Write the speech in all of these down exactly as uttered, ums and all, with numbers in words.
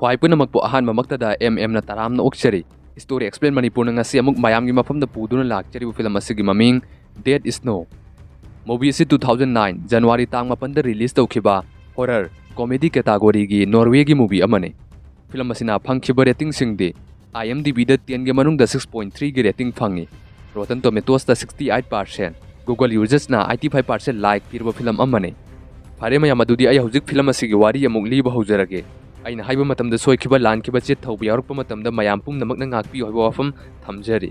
ꯈ꯭ꯋꯥꯏ ꯄꯨꯝꯅꯃꯛꯄꯨ ꯑꯍꯥꯟꯕꯃꯛꯇꯗ ꯑꯦꯝ ꯑꯦꯝꯅ ꯇꯔꯥꯝꯅ ꯑꯣꯛꯆꯔꯤ꯫ Story Explain ꯃꯅꯤꯄꯨꯔꯅ ꯉꯁꯤ ꯑꯃꯨꯛ ꯃꯌꯥꯝꯒꯤ ꯃꯐꯝꯗ ꯄꯨꯗꯨꯅ ꯂꯥꯛꯆꯔꯤꯕ ꯐꯤꯂꯝ ꯑꯁꯤꯒꯤ ꯃꯃꯤꯡ Dead Snow꯫ Movie ꯑꯁꯤ two thousand nine January ꯇꯥꯡ ꯃꯥꯄꯟꯗ release ꯇꯧꯈꯤꯕ horror comedy categoryꯒꯤ Norwayꯒꯤ movie ꯑꯃꯅꯤ꯫ ꯐꯤꯂꯝ ꯑꯁꯤꯅ ꯐꯪꯈꯤꯕ ratingꯁꯤꯡꯗꯤ IMDbꯗ tenꯒꯤ ꯃꯅꯨꯡꯗ six point threeꯒꯤ rating ꯐꯪꯉꯤ꯫ Rotten Tomatoesꯇ sixty eight percent, Google usersꯅ eighty five percent like ꯄꯤꯔꯕ ꯐꯤꯂꯝ ꯑꯃꯅꯤ꯫ ꯐꯔꯦ ꯃꯌꯥꯝ, ꯑꯗꯨꯗꯤ ꯑꯩ ꯍꯧꯖꯤꯛ ꯐꯤꯂꯝ ꯑꯁꯤꯒꯤ ꯋꯥꯔꯤ ꯑꯃꯨꯛ ꯂꯤꯕ ꯍꯧꯖꯔꯒꯦ꯫ ꯑꯩꯅ ꯍꯥꯏꯕ ꯃꯇꯝꯗ ꯁꯣꯏꯈꯤꯕ, ꯂꯥꯟꯈꯤꯕ, ꯆꯤꯠ ꯊꯧꯕ ꯌꯥꯎꯔꯛꯄ ꯃꯇꯝꯗ ꯃꯌꯥꯝ ꯄꯨꯝꯅꯃꯛꯅ ꯉꯥꯛꯄꯤꯌꯨ ꯍꯥꯏꯕ ꯋꯥꯐꯝ ꯊꯝꯖꯔꯤ꯫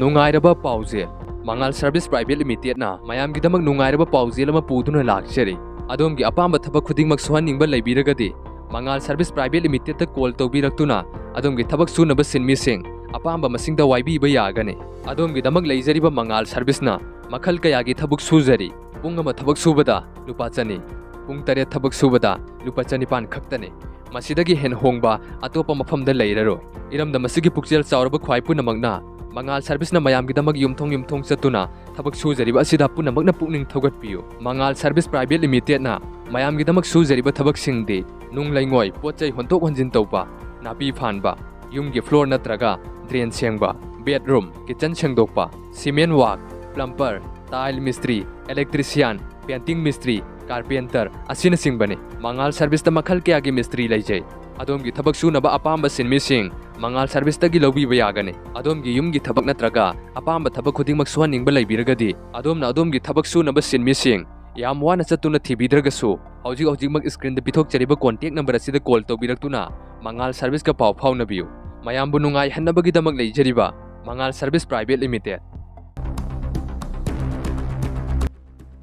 ꯅꯨꯡꯉꯥꯏꯔꯕ ꯄꯥꯎꯖꯦꯜ꯫ ꯃꯉꯥꯜ Service Private Limitedꯅ ꯃꯌꯥꯝꯒꯤꯗꯃꯛ ꯅꯨꯡꯉꯥꯏꯔꯕ ꯄꯥꯎꯖꯦꯜ ꯑꯃ ꯄꯨꯗꯨꯅ ꯂꯥꯛꯆꯔꯤ꯫ ꯑꯗꯣꯝꯒꯤ ꯑꯄꯥꯝꯕ ꯊꯕꯛ ꯈꯨꯗꯤꯡꯃꯛ ꯁꯨꯍꯟꯅꯤꯡꯕ ꯂꯩꯕꯤꯔꯒꯗꯤ ꯃꯉꯥꯜ Service Private Limitedꯇ call ꯇꯧꯕꯤꯔꯛꯇꯨꯅ ꯑꯗꯣꯝꯒꯤ ꯊꯕꯛ ꯁꯨꯅꯕ ꯁꯤꯟꯃꯤꯁꯤꯡ ꯑꯄꯥꯝꯕ ꯃꯁꯤꯡꯗ ꯋꯥꯏꯕꯤꯕ ꯌꯥꯒꯅꯤ꯫ ꯑꯗꯣꯝꯒꯤꯗꯃꯛ ꯂꯩꯖꯔꯤꯕ ꯃꯉꯥꯜ Serviceꯅ ꯃꯈꯜ ꯀꯌꯥꯒꯤ ꯊꯕꯛ ꯁꯨꯖꯔꯤ꯫ ꯄꯨꯡ ꯑꯃ ꯊꯕꯛ ꯁꯨꯕꯗ ꯂꯨꯄꯥ ꯆꯅꯤ, ꯄꯨꯡ ꯇꯔꯦꯠ ꯊꯕꯛ ꯁꯨꯕꯗ ꯂꯨꯄꯥ ꯆꯅꯤꯄꯥꯟ ꯈꯛꯇꯅꯤ꯫ ꯃꯁꯤꯗꯒꯤ ꯍꯦꯟꯅ ꯍꯣꯡꯕ ꯑꯇꯣꯞꯄ ꯃꯐꯝꯗ ꯂꯩꯔꯔꯣꯏ꯫ ꯏꯔꯝꯗꯝ ꯑꯁꯤꯒꯤ ꯄꯨꯛꯆꯦꯜ ꯆꯥꯎꯔꯕ ꯈ꯭ꯋꯥꯏ ꯄꯨꯝꯅꯃꯛꯅ ꯃꯉꯥꯜ Serviceꯅ ꯃꯌꯥꯝꯒꯤꯗꯃꯛ ꯌꯨꯝꯊꯣꯡ ꯌꯨꯝꯊꯣꯡ ꯆꯠꯇꯨꯅ ꯊꯕꯛ ꯁꯨꯖꯔꯤꯕ ꯑꯁꯤꯗ ꯄꯨꯝꯅꯃꯛꯅ ꯄꯨꯛꯅꯤꯡ ꯊꯧꯒꯠꯄꯤꯌꯨ꯫ ꯃꯉꯥꯜ Service Private Limitedꯅ ꯃꯌꯥꯝꯒꯤꯗꯃꯛ ꯁꯨꯖꯔꯤꯕ ꯊꯕꯛꯁꯤꯡꯗꯤ ꯅꯨꯡ ꯂꯩꯉꯣꯏ, ꯄꯣꯠ ꯆꯩ ꯍꯣꯟꯗꯣꯛ ꯍꯣꯟꯖꯤꯟ ꯇꯧꯕ, ꯅꯥꯄꯤ ꯐꯥꯟꯕ, ꯌꯨꯝꯒꯤ floor ꯅꯠꯇ꯭ꯔꯒ drain ꯁꯦꯡꯕ, bedroom, kitchen ꯁꯦꯡꯗꯣꯛꯄ, cement work, plumber, tile ꯃꯤꯁꯇ꯭ꯔꯤ, electrician, painting ꯃꯤꯁꯇ꯭ꯔꯤ, carpenter ꯑꯁꯤꯅꯆꯤꯡꯕꯅꯤ꯫ ꯃꯉꯥꯜ Serviceꯇ ꯃꯈꯜ ꯀꯌꯥꯒꯤ ꯃꯤꯁꯇ꯭ꯔꯤ ꯂꯩꯖꯩ꯫ ꯑꯗꯣꯝꯒꯤ ꯊꯕꯛ ꯁꯨꯅꯕ ꯑꯄꯥꯝꯕ ꯁꯤꯟꯃꯤꯁꯤꯡ ꯃꯉꯥꯜ Serviceꯇꯒꯤ ꯂꯧꯕꯤꯕ ꯌꯥꯒꯅꯤ꯫ ꯑꯗꯣꯝꯒꯤ ꯌꯨꯝꯒꯤ ꯊꯕꯛ ꯅꯠꯇ꯭ꯔꯒ ꯑꯄꯥꯝꯕ ꯊꯕꯛ ꯈꯨꯗꯤꯡꯃꯛ ꯁꯨꯍꯟꯅꯤꯡꯕ ꯂꯩꯕꯤꯔꯒꯗꯤ, ꯑꯗꯣꯝꯅ ꯑꯗꯣꯝꯒꯤ ꯊꯕꯛ ꯁꯨꯅꯕ ꯁꯤꯟꯃꯤꯁꯤꯡ ꯌꯥꯝ ꯋꯥꯅ ꯆꯠꯇꯨꯅ ꯊꯤꯕꯤꯗ꯭ꯔꯒꯁꯨ, ꯍꯧꯖꯤꯛ ꯍꯧꯖꯤꯛꯃꯛ screenꯗ ꯄꯤꯊꯣꯛꯆꯔꯤꯕ contact number ꯑꯁꯤꯗ call ꯇꯧꯕꯤꯔꯛꯇꯨꯅ ꯃꯉꯥꯜ Serviceꯀ ꯄꯥꯎ ꯐꯥꯎꯅꯕꯤꯌꯨ꯫ ꯃꯌꯥꯝꯕꯨ ꯅꯨꯡꯉꯥꯏꯍꯟꯅꯕꯒꯤꯗꯃꯛ ꯂꯩꯖꯔꯤꯕ ꯃꯉꯥꯜ Service Private Limited꯫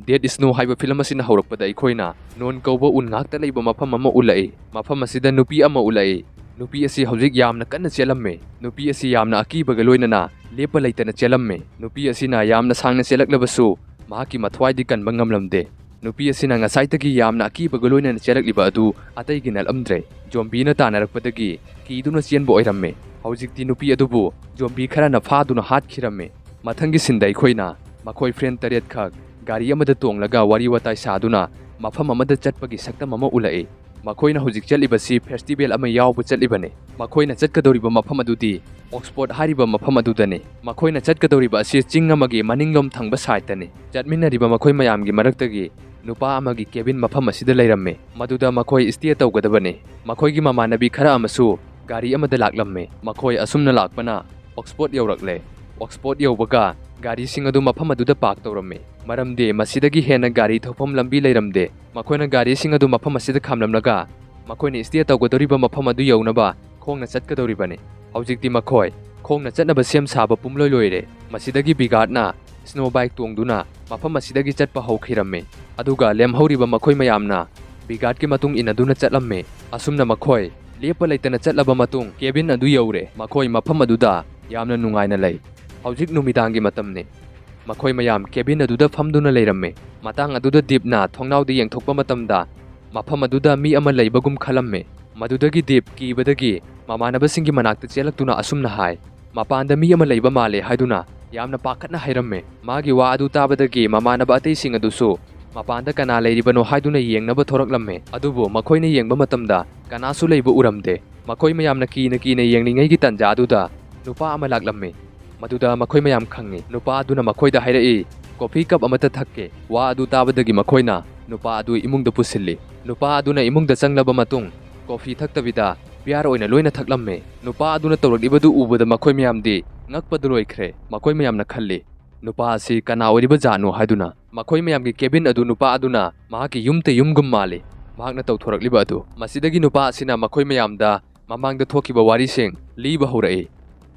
Dead Snow ꯍꯥꯏꯕ ꯐꯤꯂꯝ ꯑꯁꯤꯅ ꯍꯧꯔꯛꯄꯗ ꯑꯩꯈꯣꯏꯅ ꯅꯣꯟ ꯀꯧꯕ ꯎꯟ ꯉꯥꯛꯇ ꯂꯩꯕ ꯃꯐꯝ ꯑꯃ ꯎꯠꯂꯛꯏ꯫ ꯃꯐꯝ ꯑꯁꯤꯗ ꯅꯨꯄꯤ ꯑꯃ ꯎꯠꯂꯛꯏ꯫ ꯅꯨꯄꯤ ꯑꯁꯤ ꯍꯧꯖꯤꯛ ꯌꯥꯝꯅ ꯀꯟꯅ ꯆꯦꯜꯂꯝꯃꯤ꯫ ꯅꯨꯄꯤ ꯑꯁꯤ ꯌꯥꯝꯅ ꯑꯀꯤꯕꯒ ꯂꯣꯏꯅꯅ ꯂꯦꯞꯄ ꯂꯩꯇꯅ ꯆꯦꯜꯂꯝꯃꯤ꯫ ꯅꯨꯄꯤ ꯑꯁꯤꯅ ꯌꯥꯝꯅ ꯁꯥꯡꯅ ꯆꯦꯜꯂꯛꯂꯕꯁꯨ ꯃꯍꯥꯛꯀꯤ ꯃꯊ꯭ꯋꯥꯏꯗꯤ ꯀꯟꯕ ꯉꯝꯂꯝꯗꯦ꯫ ꯅꯨꯄꯤ ꯑꯁꯤꯅ ꯉꯁꯥꯏꯗꯒꯤ ꯌꯥꯝꯅ ꯑꯀꯤꯕꯒ ꯂꯣꯏꯅꯅ ꯆꯦꯜꯂꯛꯂꯤꯕ ꯑꯗꯨ ꯑꯇꯩꯒꯤ ꯅꯠꯂꯝꯗ꯭ꯔꯦ꯫ Zombieꯅ ꯇꯥꯟꯅꯔꯛꯄꯗꯒꯤ ꯀꯤꯗꯨꯅ ꯆꯦꯟꯕ ꯑꯣꯏꯔꯝꯃꯤ꯫ ꯍꯧꯖꯤꯛꯇꯤ ꯅꯨꯄꯤ ꯑꯗꯨꯕꯨ zombie ꯈꯔꯅ ꯐꯥꯗꯨꯅ ꯍꯥꯠꯈꯤꯔꯝꯃꯤ꯫ ꯃꯊꯪꯒꯤ sceneꯗ ꯑꯩꯈꯣꯏꯅ ꯃꯈꯣꯏ friend ꯇꯔꯦꯠꯈꯛ ꯒꯥꯔꯤ ꯑꯃꯗ ꯇꯣꯡꯂꯒ ꯋꯥꯔꯤ ꯋꯥꯇꯥꯏ ꯁꯥꯗꯨꯅ ꯃꯐꯝ ꯑꯃꯗ ꯆꯠꯄꯒꯤ ꯁꯛꯇꯝ ꯑꯃ ꯎꯠꯂꯛꯏ꯫ ꯃꯈꯣꯏꯅ ꯍꯧꯖꯤꯛ ꯆꯠꯂꯤꯕꯁꯤ festival ꯑꯃ ꯌꯥꯎꯕ ꯆꯠꯂꯤꯕꯅꯤ꯫ ꯃꯈꯣꯏꯅ ꯆꯠꯀꯗꯧꯔꯤꯕ ꯃꯐꯝ ꯑꯗꯨꯗꯤ Oxford ꯍꯥꯏꯔꯤꯕ ꯃꯐꯝ ꯑꯗꯨꯗꯅꯤ꯫ ꯃꯈꯣꯏꯅ ꯆꯠꯀꯗꯧꯔꯤꯕ ꯑꯁꯤ ꯆꯤꯡ ꯑꯃꯒꯤ ꯃꯅꯤꯡꯂꯣꯝ ꯊꯪꯕ sideꯇꯅꯤ꯫ ꯆꯠꯃꯤꯟꯅꯔꯤꯕ ꯃꯈꯣꯏ ꯃꯌꯥꯝꯒꯤ ꯃꯔꯛꯇꯒꯤ ꯅꯨꯄꯥ ꯑꯃꯒꯤ cabin ꯃꯐꯝ ꯑꯁꯤꯗ ꯂꯩꯔꯝꯃꯤ꯫ ꯃꯗꯨꯗ ꯃꯈꯣꯏ stay ꯇꯧꯒꯗꯕꯅꯤ꯫ ꯃꯈꯣꯏꯒꯤ ꯃꯃꯥꯟꯅꯕꯤ ꯈꯔ ꯑꯃꯁꯨ ꯒꯥꯔꯤ ꯑꯃꯗ ꯂꯥꯛꯂꯝꯃꯤ꯫ ꯃꯈꯣꯏ ꯑꯁꯨꯝꯅ ꯂꯥꯛꯄꯅ Oxford ꯌꯧꯔꯛꯂꯦ꯫ Oxford ꯌꯧꯕꯒ ꯒꯥꯔꯤꯁꯤꯡ ꯑꯗꯨ ꯃꯐꯝ ꯑꯗꯨꯗ park ꯇꯧꯔꯝꯃꯤ, ꯃꯔꯝꯗꯤ ꯃꯁꯤꯗꯒꯤ ꯍꯦꯟꯅ ꯒꯥꯔꯤ ꯊꯧꯐꯝ ꯂꯝꯕꯤ ꯂꯩꯔꯝꯗꯦ꯫ ꯃꯈꯣꯏꯅ ꯒꯥꯔꯤꯁꯤꯡ ꯑꯗꯨ ꯃꯐꯝ ꯑꯁꯤꯗ ꯈꯥꯝꯂꯝꯂꯒ ꯃꯈꯣꯏꯅ stay ꯇꯧꯒꯗꯧꯔꯤꯕ ꯃꯐꯝ ꯑꯗꯨ ꯌꯧꯅꯕ ꯈꯣꯡꯅ ꯆꯠꯀꯗꯧꯔꯤꯕꯅꯤ꯫ ꯍꯧꯖꯤꯛꯇꯤ ꯃꯈꯣꯏ ꯈꯣꯡꯅ ꯆꯠꯅꯕ ꯁꯦꯝ ꯁꯥꯕ ꯄꯨꯝꯂꯣꯏ ꯂꯣꯏꯔꯦ꯫ ꯃꯁꯤꯗꯒꯤ ꯕꯤꯒꯥꯔꯗꯅ snow bike ꯇꯣꯡꯗꯨꯅ ꯃꯐꯝ ꯑꯁꯤꯗꯒꯤ ꯆꯠꯄ ꯍꯧꯈꯤꯔꯝꯃꯤ, ꯑꯗꯨꯒ ꯂꯦꯝꯍꯧꯔꯤꯕ ꯃꯈꯣꯏ ꯃꯌꯥꯝꯅ ꯕꯤꯒꯥꯔꯗꯀꯤ ꯃꯇꯨꯡ ꯏꯟꯅꯗꯨꯅ ꯆꯠꯂꯝꯃꯤ꯫ ꯑꯁꯨꯝꯅ ꯃꯈꯣꯏ ꯂꯦꯞꯄ ꯂꯩꯇꯅ ꯆꯠꯂꯕ ꯃꯇꯨꯡ cabin ꯑꯗꯨ ꯌꯧꯔꯦ꯫ ꯃꯈꯣꯏ ꯃꯐꯝ ꯑꯗꯨꯗ ꯌꯥꯝꯅ ꯅꯨꯡꯉꯥꯏꯅ ꯂꯩ꯫ ꯍꯧꯖꯤꯛ ꯅꯨꯃꯤꯗꯥꯡꯒꯤ ꯃꯇꯝꯅꯤ꯫ ꯃꯈꯣꯏ ꯃꯌꯥꯝ cabin ꯑꯗꯨꯗ ꯐꯝꯗꯨꯅ ꯂꯩꯔꯝꯃꯤ꯫ ꯃꯇꯥꯡ ꯑꯗꯨꯗ ꯗꯤꯞꯅ ꯊꯣꯡꯅꯥꯎꯗ ꯌꯦꯡꯊꯣꯛꯄ ꯃꯇꯝꯗ ꯃꯐꯝ ꯑꯗꯨꯗ ꯃꯤ ꯑꯃ ꯂꯩꯕꯒꯨꯝ ꯈꯜꯂꯝꯃꯤ꯫ ꯃꯗꯨꯗꯒꯤ ꯗꯤꯞ ꯀꯤꯕꯗꯒꯤ ꯃꯃꯥꯟꯅꯕꯁꯤꯡꯒꯤ ꯃꯅꯥꯛꯇ ꯆꯦꯜꯂꯛꯇꯨꯅ ꯑꯁꯨꯝꯅ ꯍꯥꯏ, "ꯃꯄꯥꯟꯗ ꯃꯤ ꯑꯃ ꯂꯩꯕ ꯃꯥꯜꯂꯦ" ꯍꯥꯏꯗꯨꯅ ꯌꯥꯝꯅ ꯄꯥꯈꯠꯅ ꯍꯥꯏꯔꯝꯃꯤ꯫ ꯃꯥꯒꯤ ꯋꯥ ꯑꯗꯨ ꯇꯥꯕꯗꯒꯤ ꯃꯃꯥꯟꯅꯕ ꯑꯇꯩꯁꯤꯡ ꯑꯗꯨꯁꯨ ꯃꯄꯥꯟꯗ ꯀꯅꯥ ꯂꯩꯔꯤꯕꯅꯣ ꯍꯥꯏꯗꯨꯅ ꯌꯦꯡꯅꯕ ꯊꯣꯔꯛꯂꯝꯃꯤ꯫ ꯑꯗꯨꯕꯨ ꯃꯈꯣꯏꯅ ꯌꯦꯡꯕ ꯃꯇꯝꯗ ꯀꯅꯥꯁꯨ ꯂꯩꯕ ꯎꯔꯝꯗꯦ꯫ ꯃꯈꯣꯏ ꯃꯌꯥꯝꯅ ꯀꯤꯅ ꯀꯤꯅ ꯌꯦꯡꯂꯤꯉꯩꯒꯤ ꯇꯥꯟꯖꯥ ꯑꯗꯨꯗ ꯅꯨꯄꯥ ꯑꯃ ꯂꯥꯛꯂꯝꯃꯤ꯫ ꯃꯗꯨꯗ ꯃꯈꯣꯏ ꯃꯌꯥꯝ ꯈꯪꯉꯤ꯫ ꯅꯨꯄꯥ ꯑꯗꯨꯅ ꯃꯈꯣꯏꯗ ꯍꯥꯏꯔꯛꯏ, "Coffee cup ꯑꯃꯠꯇ ꯊꯛꯀꯦ"꯫ ꯋꯥ ꯑꯗꯨ ꯇꯥꯕꯗꯒꯤ ꯃꯈꯣꯏꯅ ꯅꯨꯄꯥ ꯑꯗꯨ ꯏꯃꯨꯡꯗ ꯄꯨꯁꯤꯜꯂꯤ꯫ ꯅꯨꯄꯥ ꯑꯗꯨꯅ ꯏꯃꯨꯡꯗ ꯆꯪꯂꯕ ꯃꯇꯨꯡ coffee ꯊꯛꯇꯕꯤꯗ beer ꯑꯣꯏꯅ ꯂꯣꯏꯅ ꯊꯛꯂꯝꯃꯤ꯫ ꯅꯨꯄꯥ ꯑꯗꯨꯅ ꯇꯧꯔꯛꯂꯤꯕꯗꯨ ꯎꯕꯗ ꯃꯈꯣꯏ ꯃꯌꯥꯝꯗꯤ ꯉꯛꯄꯗ ꯂꯣꯏꯈ꯭ꯔꯦ꯫ ꯃꯈꯣꯏ ꯃꯌꯥꯝꯅ ꯈꯜꯂꯤ, "ꯅꯨꯄꯥ ꯑꯁꯤ ꯀꯅꯥ ꯑꯣꯏꯔꯤꯕ ꯖꯥꯠꯅꯣ?" ꯍꯥꯏꯗꯨꯅ꯫ ꯃꯈꯣꯏ ꯃꯌꯥꯝꯒꯤ cabin ꯑꯗꯨ ꯅꯨꯄꯥ ꯑꯗꯨꯅ ꯃꯍꯥꯛꯀꯤ ꯌꯨꯝꯇ ꯌꯨꯝꯒꯨꯝ ꯃꯥꯜꯂꯤ꯫ ꯃꯍꯥꯛꯅ ꯇꯧꯊꯣꯔꯛꯂꯤꯕ ꯑꯗꯨ꯫ ꯃꯁꯤꯗꯒꯤ ꯅꯨꯄꯥ ꯑꯁꯤꯅ ꯃꯈꯣꯏ ꯃꯌꯥꯝꯗ ꯃꯃꯥꯡꯗ ꯊꯣꯛꯈꯤꯕ ꯋꯥꯔꯤꯁꯤꯡ ꯂꯤꯕ ꯍꯧꯔꯛꯏ꯫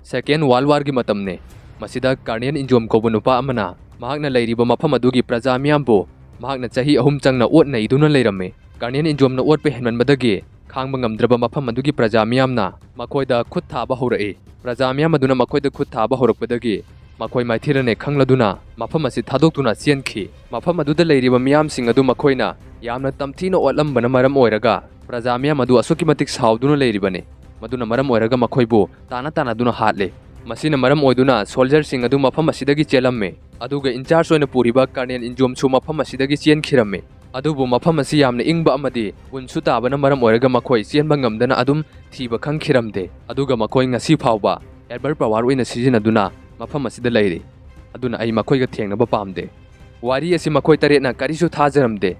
Second World Warꯒꯤ ꯃꯇꯝꯅꯤ꯫ ꯃꯁꯤꯗ Colonel Injom ꯀꯧꯕ ꯅꯨꯄꯥ ꯑꯃꯅ ꯃꯍꯥꯛꯅ ꯂꯩꯔꯤꯕ ꯃꯐꯝ ꯑꯗꯨꯒꯤ ꯄ꯭ꯔꯖꯥ ꯃꯤꯌꯥꯝꯕꯨ ꯃꯍꯥꯛꯅ ꯆꯍꯤ ꯑꯍꯨꯝ ꯆꯪꯅ ꯑꯣꯠ ꯅꯩꯗꯨꯅ ꯂꯩꯔꯝꯃꯤ꯫ Colonel Injomꯅ ꯑꯣꯠꯄ ꯍꯦꯟꯃꯟꯕꯗꯒꯤ ꯈꯥꯡꯕ ꯉꯝꯗ꯭ꯔꯕ ꯃꯐꯝ ꯑꯗꯨꯒꯤ ꯄ꯭ꯔꯖꯥ ꯃꯤꯌꯥꯝꯅ ꯃꯈꯣꯏꯗ ꯈꯨꯠ ꯊꯥꯕ ꯍꯧꯔꯛꯏ꯫ ꯄ꯭ꯔꯖꯥ ꯃꯤꯌꯥꯝ ꯑꯗꯨꯅ ꯃꯈꯣꯏꯗ ꯈꯨꯠ ꯊꯥꯕ ꯍꯧꯔꯛꯄꯗꯒꯤ ꯃꯈꯣꯏ ꯃꯥꯏꯊꯤꯔꯅꯦ ꯈꯪꯂꯗꯨꯅ ꯃꯐꯝ ꯑꯁꯤ ꯊꯥꯗꯣꯛꯇꯨꯅ ꯆꯦꯟꯈꯤ꯫ ꯃꯐꯝ ꯑꯗꯨꯗ ꯂꯩꯔꯤꯕ ꯃꯤꯌꯥꯝꯁꯤꯡ ꯑꯗꯨ ꯃꯈꯣꯏꯅ ꯌꯥꯝꯅ ꯇꯝꯊꯤꯅ ꯑꯣꯠꯂꯝꯕꯅ ꯃꯔꯝ ꯑꯣꯏꯔꯒ ꯄ꯭ꯔꯖꯥ ꯃꯤꯌꯥꯝ ꯑꯗꯨ ꯑꯁꯨꯛꯀꯤ ꯃꯇꯤꯛ ꯁꯥꯎꯗꯨꯅ ꯂꯩꯔꯤꯕꯅꯤ꯫ ꯃꯗꯨꯅ ꯃꯔꯝ ꯑꯣꯏꯔꯒ ꯃꯈꯣꯏꯕꯨ ꯇꯥꯟꯅ ꯇꯥꯟꯅꯗꯨꯅ ꯍꯥꯠꯂꯤ꯫ ꯃꯁꯤꯅ ꯃꯔꯝ ꯑꯣꯏꯗꯨꯅ soldierꯁꯤꯡ ꯑꯗꯨ ꯃꯐꯝ ꯑꯁꯤꯗꯒꯤ ꯆꯦꯜꯂꯝꯃꯤ, ꯑꯗꯨꯒ in charge ꯑꯣꯏꯅ ꯄꯨꯔꯤꯕ Colonel Injomꯁꯨ ꯃꯐꯝ ꯑꯁꯤꯗꯒꯤ ꯆꯦꯟꯈꯤꯔꯝꯃꯤ꯫ ꯑꯗꯨꯕꯨ ꯃꯐꯝ ꯑꯁꯤ ꯌꯥꯝꯅ ꯏꯪꯕ ꯑꯃꯗꯤ ꯎꯟꯁꯨ ꯇꯥꯕꯅ ꯃꯔꯝ ꯑꯣꯏꯔꯒ ꯃꯈꯣꯏ ꯆꯦꯟꯕ ꯉꯝꯗꯅ ꯑꯗꯨꯝ ꯊꯤꯕ ꯈꯪꯈꯤꯔꯝꯗꯦ꯫ ꯑꯗꯨꯒ ꯃꯈꯣꯏ ꯉꯁꯤ ꯐꯥꯎꯕ ꯑꯦꯜꯕꯔ ꯄꯋꯥꯔ ꯑꯣꯏꯅ ꯁꯤꯖꯤꯟꯅꯗꯨꯅ ꯃꯐꯝ ꯑꯁꯤꯗ ꯂꯩꯔꯤ꯫ ꯑꯗꯨꯅ ꯑꯩ ꯃꯈꯣꯏꯒ ꯊꯦꯡꯅꯕ ꯄꯥꯝꯗꯦ꯫ ꯋꯥꯔꯤ ꯑꯁꯤ ꯃꯈꯣꯏ ꯇꯔꯦꯠꯅ ꯀꯔꯤꯁꯨ ꯊꯥꯖꯔꯝꯗꯦ꯫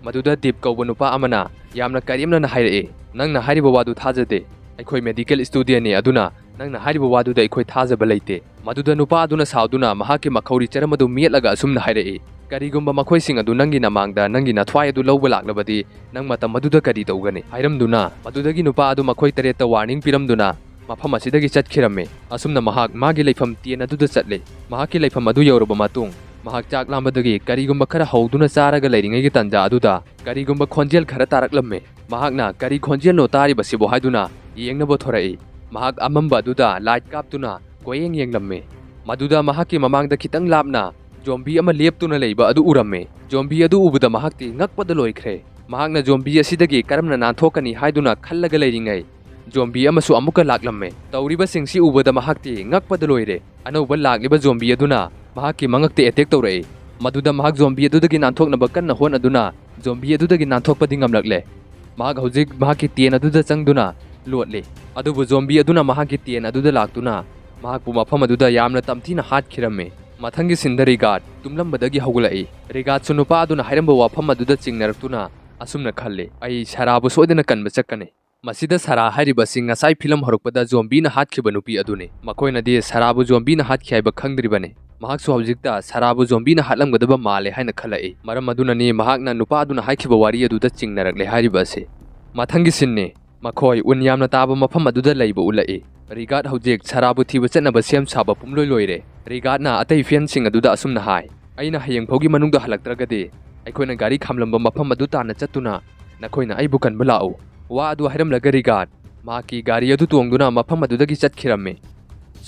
ꯃꯗꯨꯗ ꯗꯤꯞ ꯀꯧꯕ ꯅꯨꯄꯥ ꯑꯃꯅ ꯌꯥꯝꯅ ꯀꯔꯦꯝꯅꯅ ꯍꯥꯏꯔꯛꯏ, "ꯅꯪꯅ ꯍꯥꯏꯔꯤꯕ ꯋꯥꯗꯨ ꯊꯥꯖꯗꯦ꯫ ꯑꯩꯈꯣꯏ ꯃꯦꯗꯤꯀꯦꯜ ꯁ꯭ꯇꯨꯗꯦꯟꯠꯅꯤ, ꯑꯗꯨꯅ ꯅꯪꯅ ꯍꯥꯏꯔꯤꯕ ꯋꯥꯗꯨꯗ ꯑꯩꯈꯣꯏ ꯊꯥꯖꯕ ꯂꯩꯇꯦ꯫" ꯃꯗꯨꯗ ꯅꯨꯄꯥ ꯑꯗꯨꯅ ꯁꯥꯎꯗꯨꯅ ꯃꯍꯥꯛꯀꯤ ꯃꯈꯧꯔꯤ ꯆꯔꯝ ꯑꯗꯨ ꯃꯦꯠꯂꯒ ꯑꯁꯨꯝꯅ ꯍꯥꯏꯔꯛꯏ, "ꯀꯔꯤꯒꯨꯝꯕ ꯃꯈꯣꯏꯁꯤꯡ ꯑꯗꯨ ꯅꯪꯒꯤ ꯅꯃꯥꯡꯗ ꯅꯪꯒꯤ ꯅꯊ꯭ꯋꯥꯏ ꯑꯗꯨ ꯂꯧꯕ ꯂꯥꯛꯂꯕꯗꯤ, ꯅꯪ ꯃꯇꯝ ꯑꯗꯨꯗ ꯀꯔꯤ ꯇꯧꯒꯅꯤ?" ꯍꯥꯏꯔꯝꯗꯨꯅ ꯃꯗꯨꯗꯒꯤ ꯅꯨꯄꯥ ꯑꯗꯨ ꯃꯈꯣꯏ ꯇꯔꯦꯠꯇ ꯋꯥꯔꯅꯤꯡ ꯄꯤꯔꯝꯗꯨꯅ ꯃꯐꯝ ꯑꯁꯤꯗꯒꯤ ꯆꯠꯈꯤꯔꯝꯃꯤ꯫ ꯑꯁꯨꯝꯅ ꯃꯍꯥꯛ ꯃꯥꯒꯤ ꯂꯩꯐꯝ ꯇꯦꯟ ꯑꯗꯨꯗ ꯆꯠꯂꯤ꯫ ꯃꯍꯥꯛꯀꯤ ꯂꯩꯐꯝ ꯑꯗꯨ ꯌꯧꯔꯕ ꯃꯇꯨꯡ, ꯃꯍꯥꯛ ꯆꯥꯛ ꯂꯥꯝꯕꯗꯒꯤ ꯀꯔꯤꯒꯨꯝꯕ ꯈꯔ ꯍꯧꯗꯨꯅ ꯆꯥꯔꯒ ꯂꯩꯔꯤꯉꯩꯒꯤ ꯇꯥꯟꯖꯥ ꯑꯗꯨꯗ ꯀꯔꯤꯒꯨꯝꯕ ꯈꯣꯟꯖꯦꯜ ꯈꯔ ꯇꯥꯔꯛꯂꯝꯃꯤ꯫ ꯃꯍꯥꯛꯅ "ꯀꯔꯤ ꯈꯣꯟꯖꯦꯜꯅꯣ ꯇꯥꯔꯤꯕꯁꯤꯕꯣ?" ꯍꯥꯏꯗꯨꯅ ꯌꯦꯡꯅꯕ ꯊꯣꯔꯛꯏ꯫ ꯃꯍꯥꯛ ꯑꯃꯝꯕ ꯑꯗꯨꯗ ꯂꯥꯏꯠ ꯀꯥꯞꯇꯨꯅ ꯀꯣꯏꯌꯦꯡ ꯌꯦꯡꯂꯝꯃꯤ꯫ ꯃꯗꯨꯗ ꯃꯍꯥꯛꯀꯤ ꯃꯃꯥꯡꯗ ꯈꯤꯇꯪ ꯂꯥꯞꯅ ꯖꯣꯝꯕꯤ ꯑꯃ ꯂꯦꯞꯇꯨꯅ ꯂꯩꯕ ꯑꯗꯨ ꯎꯔꯝꯃꯤ꯫ ꯖꯣꯝꯕꯤ ꯑꯗꯨ ꯎꯕꯗ ꯃꯍꯥꯛꯇꯤ ꯉꯛꯄꯗ ꯂꯣꯏꯈ꯭ꯔꯦ꯫ ꯃꯍꯥꯛꯅ ꯖꯣꯝꯕꯤ ꯑꯁꯤꯗꯒꯤ ꯀꯔꯝꯅ ꯅꯥꯟꯊꯣꯛꯀꯅꯤ ꯍꯥꯏꯗꯨꯅ ꯈꯜꯂꯒ ꯂꯩꯔꯤꯉꯩ, ꯖꯣꯝꯕꯤ ꯑꯃꯁꯨ ꯑꯃꯨꯛꯀ ꯂꯥꯛꯂꯝꯃꯦ꯫ ꯇꯧꯔꯤꯕꯁꯤꯡꯁꯤ ꯎꯕꯗ ꯃꯍꯥꯛꯇꯤ ꯉꯛꯄꯗ ꯂꯣꯏꯔꯦ꯫ ꯑꯅꯧꯕ ꯂꯥꯛꯂꯤꯕ ꯖꯣꯝꯕꯤ ꯑꯗꯨꯅ ꯃꯍꯥꯛꯀꯤ ꯃꯉꯛꯇ ꯑꯦꯇꯦꯛ ꯇꯧꯔꯛꯏ꯫ ꯃꯗꯨꯗ ꯃꯍꯥꯛ ꯖꯣꯝꯕꯤ ꯑꯗꯨꯗꯒꯤ ꯅꯥꯟꯊꯣꯛꯅꯕ ꯀꯟꯅ ꯍꯣꯠꯅꯗꯨꯅ ꯖꯣꯝꯕꯤ ꯑꯗꯨꯗꯒꯤ ꯅꯥꯟꯊꯣꯛꯄꯗꯤ ꯉꯝꯂꯛꯂꯦ꯫ ꯃꯍꯥꯛ ꯍꯧꯖꯤꯛ ꯃꯍꯥꯛꯀꯤ ꯇꯦꯟ ꯑꯗꯨꯗ ꯆꯪꯗꯨꯅ ꯂꯣꯠꯂꯤ꯫ ꯑꯗꯨꯕꯨ ꯖꯣꯝꯕꯤ ꯑꯗꯨꯅ ꯃꯍꯥꯛꯀꯤ ꯇꯦꯟ ꯑꯗꯨꯗ ꯂꯥꯛꯇꯨꯅ ꯃꯍꯥꯛꯄꯨ ꯃꯐꯝ ꯑꯗꯨꯗ ꯌꯥꯝꯅ ꯇꯝꯊꯤꯅ ꯍꯥꯠꯈꯤꯔꯝꯃꯤ꯫ ꯃꯊꯪꯒꯤ ꯁꯤꯟꯗ ꯔꯤꯒꯥꯔꯗ ꯇꯨꯝꯂꯝꯕꯗꯒꯤ ꯍꯧꯒꯠꯂꯛꯏ꯫ ꯔꯤꯒꯥꯔꯗꯁꯨ ꯅꯨꯄꯥ ꯑꯗꯨꯅ ꯍꯥꯏꯔꯝꯕ ꯋꯥꯐꯝ ꯑꯗꯨꯗ ꯆꯤꯡꯅꯔꯛꯇꯨꯅ ꯑꯁꯨꯝꯅ ꯈꯜꯂꯤ, "ꯑꯩ ꯁꯥꯔꯥꯕꯨ ꯁꯣꯏꯗꯅ ꯀꯟꯕ ꯆꯠꯀꯅꯤ꯫" ꯃꯁꯤꯗ ꯁꯥꯔꯥ ꯍꯥꯏꯔꯤꯕꯁꯤ ꯉꯁꯥꯏ ꯐꯤꯂꯝ ꯍꯧꯔꯛꯄꯗ ꯖꯣꯝꯕꯤꯅ ꯍꯥꯠꯈꯤꯕ ꯅꯨꯄꯤ ꯑꯗꯨꯅꯤ꯫ ꯃꯈꯣꯏꯅꯗꯤ ꯁꯥꯔꯥꯕꯨ ꯖꯣꯝꯕꯤꯅ ꯍꯥꯠꯈꯤ ꯍꯥꯏꯕ ꯈꯪꯗ꯭ꯔꯤꯕꯅꯤ꯫ ꯃꯍꯥꯛꯁꯨ ꯍꯧꯖꯤꯛꯇ ꯁꯥꯔꯥꯕꯨ ꯖꯣꯝꯕꯤꯅ ꯍꯥꯠꯂꯝꯒꯗꯕ ꯃꯥꯜꯂꯦ ꯍꯥꯏꯅ ꯈꯜꯂꯛꯏ꯫ ꯃꯔꯝ ꯑꯗꯨꯅꯅꯤ ꯃꯍꯥꯛꯅ ꯅꯨꯄꯥ ꯑꯗꯨꯅ ꯍꯥꯏꯈꯤꯕ ꯋꯥꯔꯤ ꯑꯗꯨꯗ ꯆꯤꯡꯅꯔꯛꯂꯦ ꯍꯥꯏꯔꯤꯕ ꯑꯁꯤ꯫ ꯃꯊꯪꯒꯤ ꯁꯤꯟꯅꯤ꯫ ꯃꯈꯣꯏ ꯎꯟ ꯌꯥꯝꯅ ꯇꯥꯕ ꯃꯐꯝ ꯑꯗꯨꯗ ꯂꯩꯕ ꯎꯠꯂꯛꯏ꯫ ꯔꯤꯒꯥꯔꯗ ꯍꯧꯖꯤꯛ ꯁꯥꯔꯥꯕꯨ ꯊꯤꯕ ꯆꯠꯅꯕ ꯁꯦꯝ ꯁꯥꯕ ꯄꯨꯝꯂꯣꯏ ꯂꯣꯏꯔꯦ꯫ ꯔꯤꯒꯥꯔꯗꯅ ꯑꯇꯩ ꯐꯦꯟꯁꯤꯡ ꯑꯗꯨꯗ ꯑꯁꯨꯝꯅ ꯍꯥꯏ, "ꯑꯩꯅ ꯍꯌꯦꯡ ꯐꯥꯎꯒꯤ ꯃꯅꯨꯡꯗ ꯍꯜꯂꯛꯇ꯭ꯔꯒꯗꯤ ꯑꯩꯈꯣꯏꯅ ꯒꯥꯔꯤ ꯈꯥꯝꯂꯝꯕ ꯃꯐꯝ ꯑꯗꯨ ꯇꯥꯟꯅ ꯆꯠꯇꯨꯅ ꯅꯈꯣꯏꯅ ꯑꯩꯕꯨ ꯀꯟꯕ ꯂꯥꯛꯎ꯫" ꯋꯥ ꯑꯗꯨ ꯍꯥꯏꯔꯝꯂꯒ ꯔꯤꯒꯥꯔꯗ ꯃꯍꯥꯛꯀꯤ ꯒꯥꯔꯤ ꯑꯗꯨ ꯇꯣꯡꯗꯨꯅ ꯃꯐꯝ ꯑꯗꯨꯗꯒꯤ ꯆꯠꯈꯤꯔꯝꯃꯤ꯫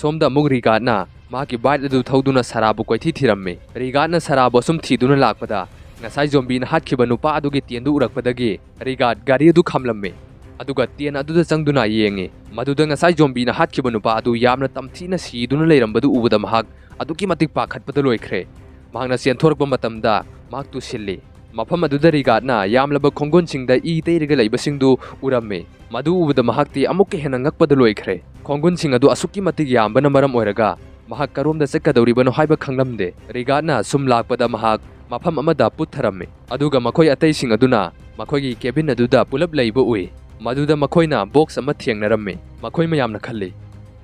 ꯁꯣꯝꯗ ꯑꯃꯨꯛ ꯔꯤꯒꯥꯔꯗꯅ ꯃꯍꯥꯛꯀꯤ ꯕꯥꯏꯛ ꯑꯗꯨ ꯊꯧꯗꯨꯅ ꯁꯥꯔꯥꯕꯨ ꯀꯣꯏꯊꯤ ꯊꯤꯔꯝꯃꯤ꯫ ꯔꯤꯒꯥꯔꯗꯅ ꯁꯥꯔꯥꯕꯨ ꯑꯁꯨꯝ ꯊꯤꯗꯨꯅ ꯂꯥꯛꯄꯗ ꯉꯁꯥꯏ ꯖꯣꯝꯕꯤꯅ ꯍꯥꯠꯈꯤꯕ ꯅꯨꯄꯥ ꯑꯗꯨꯒꯤ ꯇꯦꯟꯗꯨ ꯎꯔꯛꯄꯗꯒꯤ ꯔꯤꯒꯥꯔꯗ ꯒꯥꯔꯤ ꯑꯗꯨ ꯈꯥꯝꯂꯝꯃꯤ꯫ ꯑꯗꯨꯒ ꯇꯦꯟ ꯑꯗꯨꯗ ꯆꯪꯗꯨꯅ ꯌꯦꯡꯉꯤ꯫ ꯃꯗꯨꯗ ꯉꯁꯥꯏ ꯖꯣꯝꯕꯤꯅ ꯍꯥꯠꯈꯤꯕ ꯅꯨꯄꯥ ꯑꯗꯨ ꯌꯥꯝꯅ ꯇꯝꯊꯤꯅ ꯁꯤꯗꯨꯅ ꯂꯩꯔꯝꯕꯗꯨ ꯎꯕꯗ ꯃꯍꯥꯛ ꯑꯗꯨꯛꯀꯤ ꯃꯇꯤꯛ ꯄꯥꯈꯠꯄꯗ ꯂꯣꯏꯈ꯭ꯔꯦ꯫ ꯃꯍꯥꯛꯅ ꯆꯦꯟꯊꯣꯔꯛꯄ ꯃꯇꯝꯗ ꯃꯍꯥꯛ ꯇꯨꯁꯤꯜꯂꯤ꯫ ꯃꯐꯝ ꯑꯗꯨꯗ ꯔꯤꯒꯥꯠꯅ ꯌꯥꯝꯂꯕ ꯈꯣꯡꯒꯨꯟꯁꯤꯡꯗ ꯏ ꯇꯩꯔꯒ ꯂꯩꯕꯁꯤꯡꯗꯨ ꯎꯔꯝꯃꯤ꯫ ꯃꯗꯨ ꯎꯕꯗ ꯃꯍꯥꯛꯇꯤ ꯑꯃꯨꯛꯀ ꯍꯦꯟꯅ ꯉꯛꯄꯗ ꯂꯣꯏꯈ꯭ꯔꯦ꯫ ꯈꯣꯡꯒꯨꯟꯁꯤꯡ ꯑꯗꯨ ꯑꯁꯨꯛꯀꯤ ꯃꯇꯤꯛ ꯌꯥꯝꯕꯅ ꯃꯔꯝ ꯑꯣꯏꯔꯒ ꯃꯍꯥꯛ ꯀꯔꯣꯝꯗ ꯆꯠꯀꯗꯧꯔꯤꯕꯅꯣ ꯍꯥꯏꯕ ꯈꯪꯂꯝꯗꯦ꯫ ꯔꯤꯒꯥꯠꯅ ꯁꯨꯝ ꯂꯥꯛꯄꯗ ꯃꯍꯥꯛ ꯃꯐꯝ ꯑꯃꯗ ꯄꯨꯠꯊꯔꯝꯃꯤ, ꯑꯗꯨꯒ ꯃꯈꯣꯏ ꯑꯇꯩꯁꯤꯡ ꯑꯗꯨꯅ ꯃꯈꯣꯏꯒꯤ ꯀꯦꯕꯤꯟ ꯑꯗꯨꯗ ꯄꯨꯂꯞ ꯂꯩꯕ ꯎꯏ꯫ ꯃꯗꯨꯗ ꯃꯈꯣꯏꯅ ꯕꯣꯛꯁ ꯑꯃ ꯊꯦꯡꯅꯔꯝꯃꯤ꯫ ꯃꯈꯣꯏ ꯃꯌꯥꯝꯅ ꯈꯜꯂꯤ,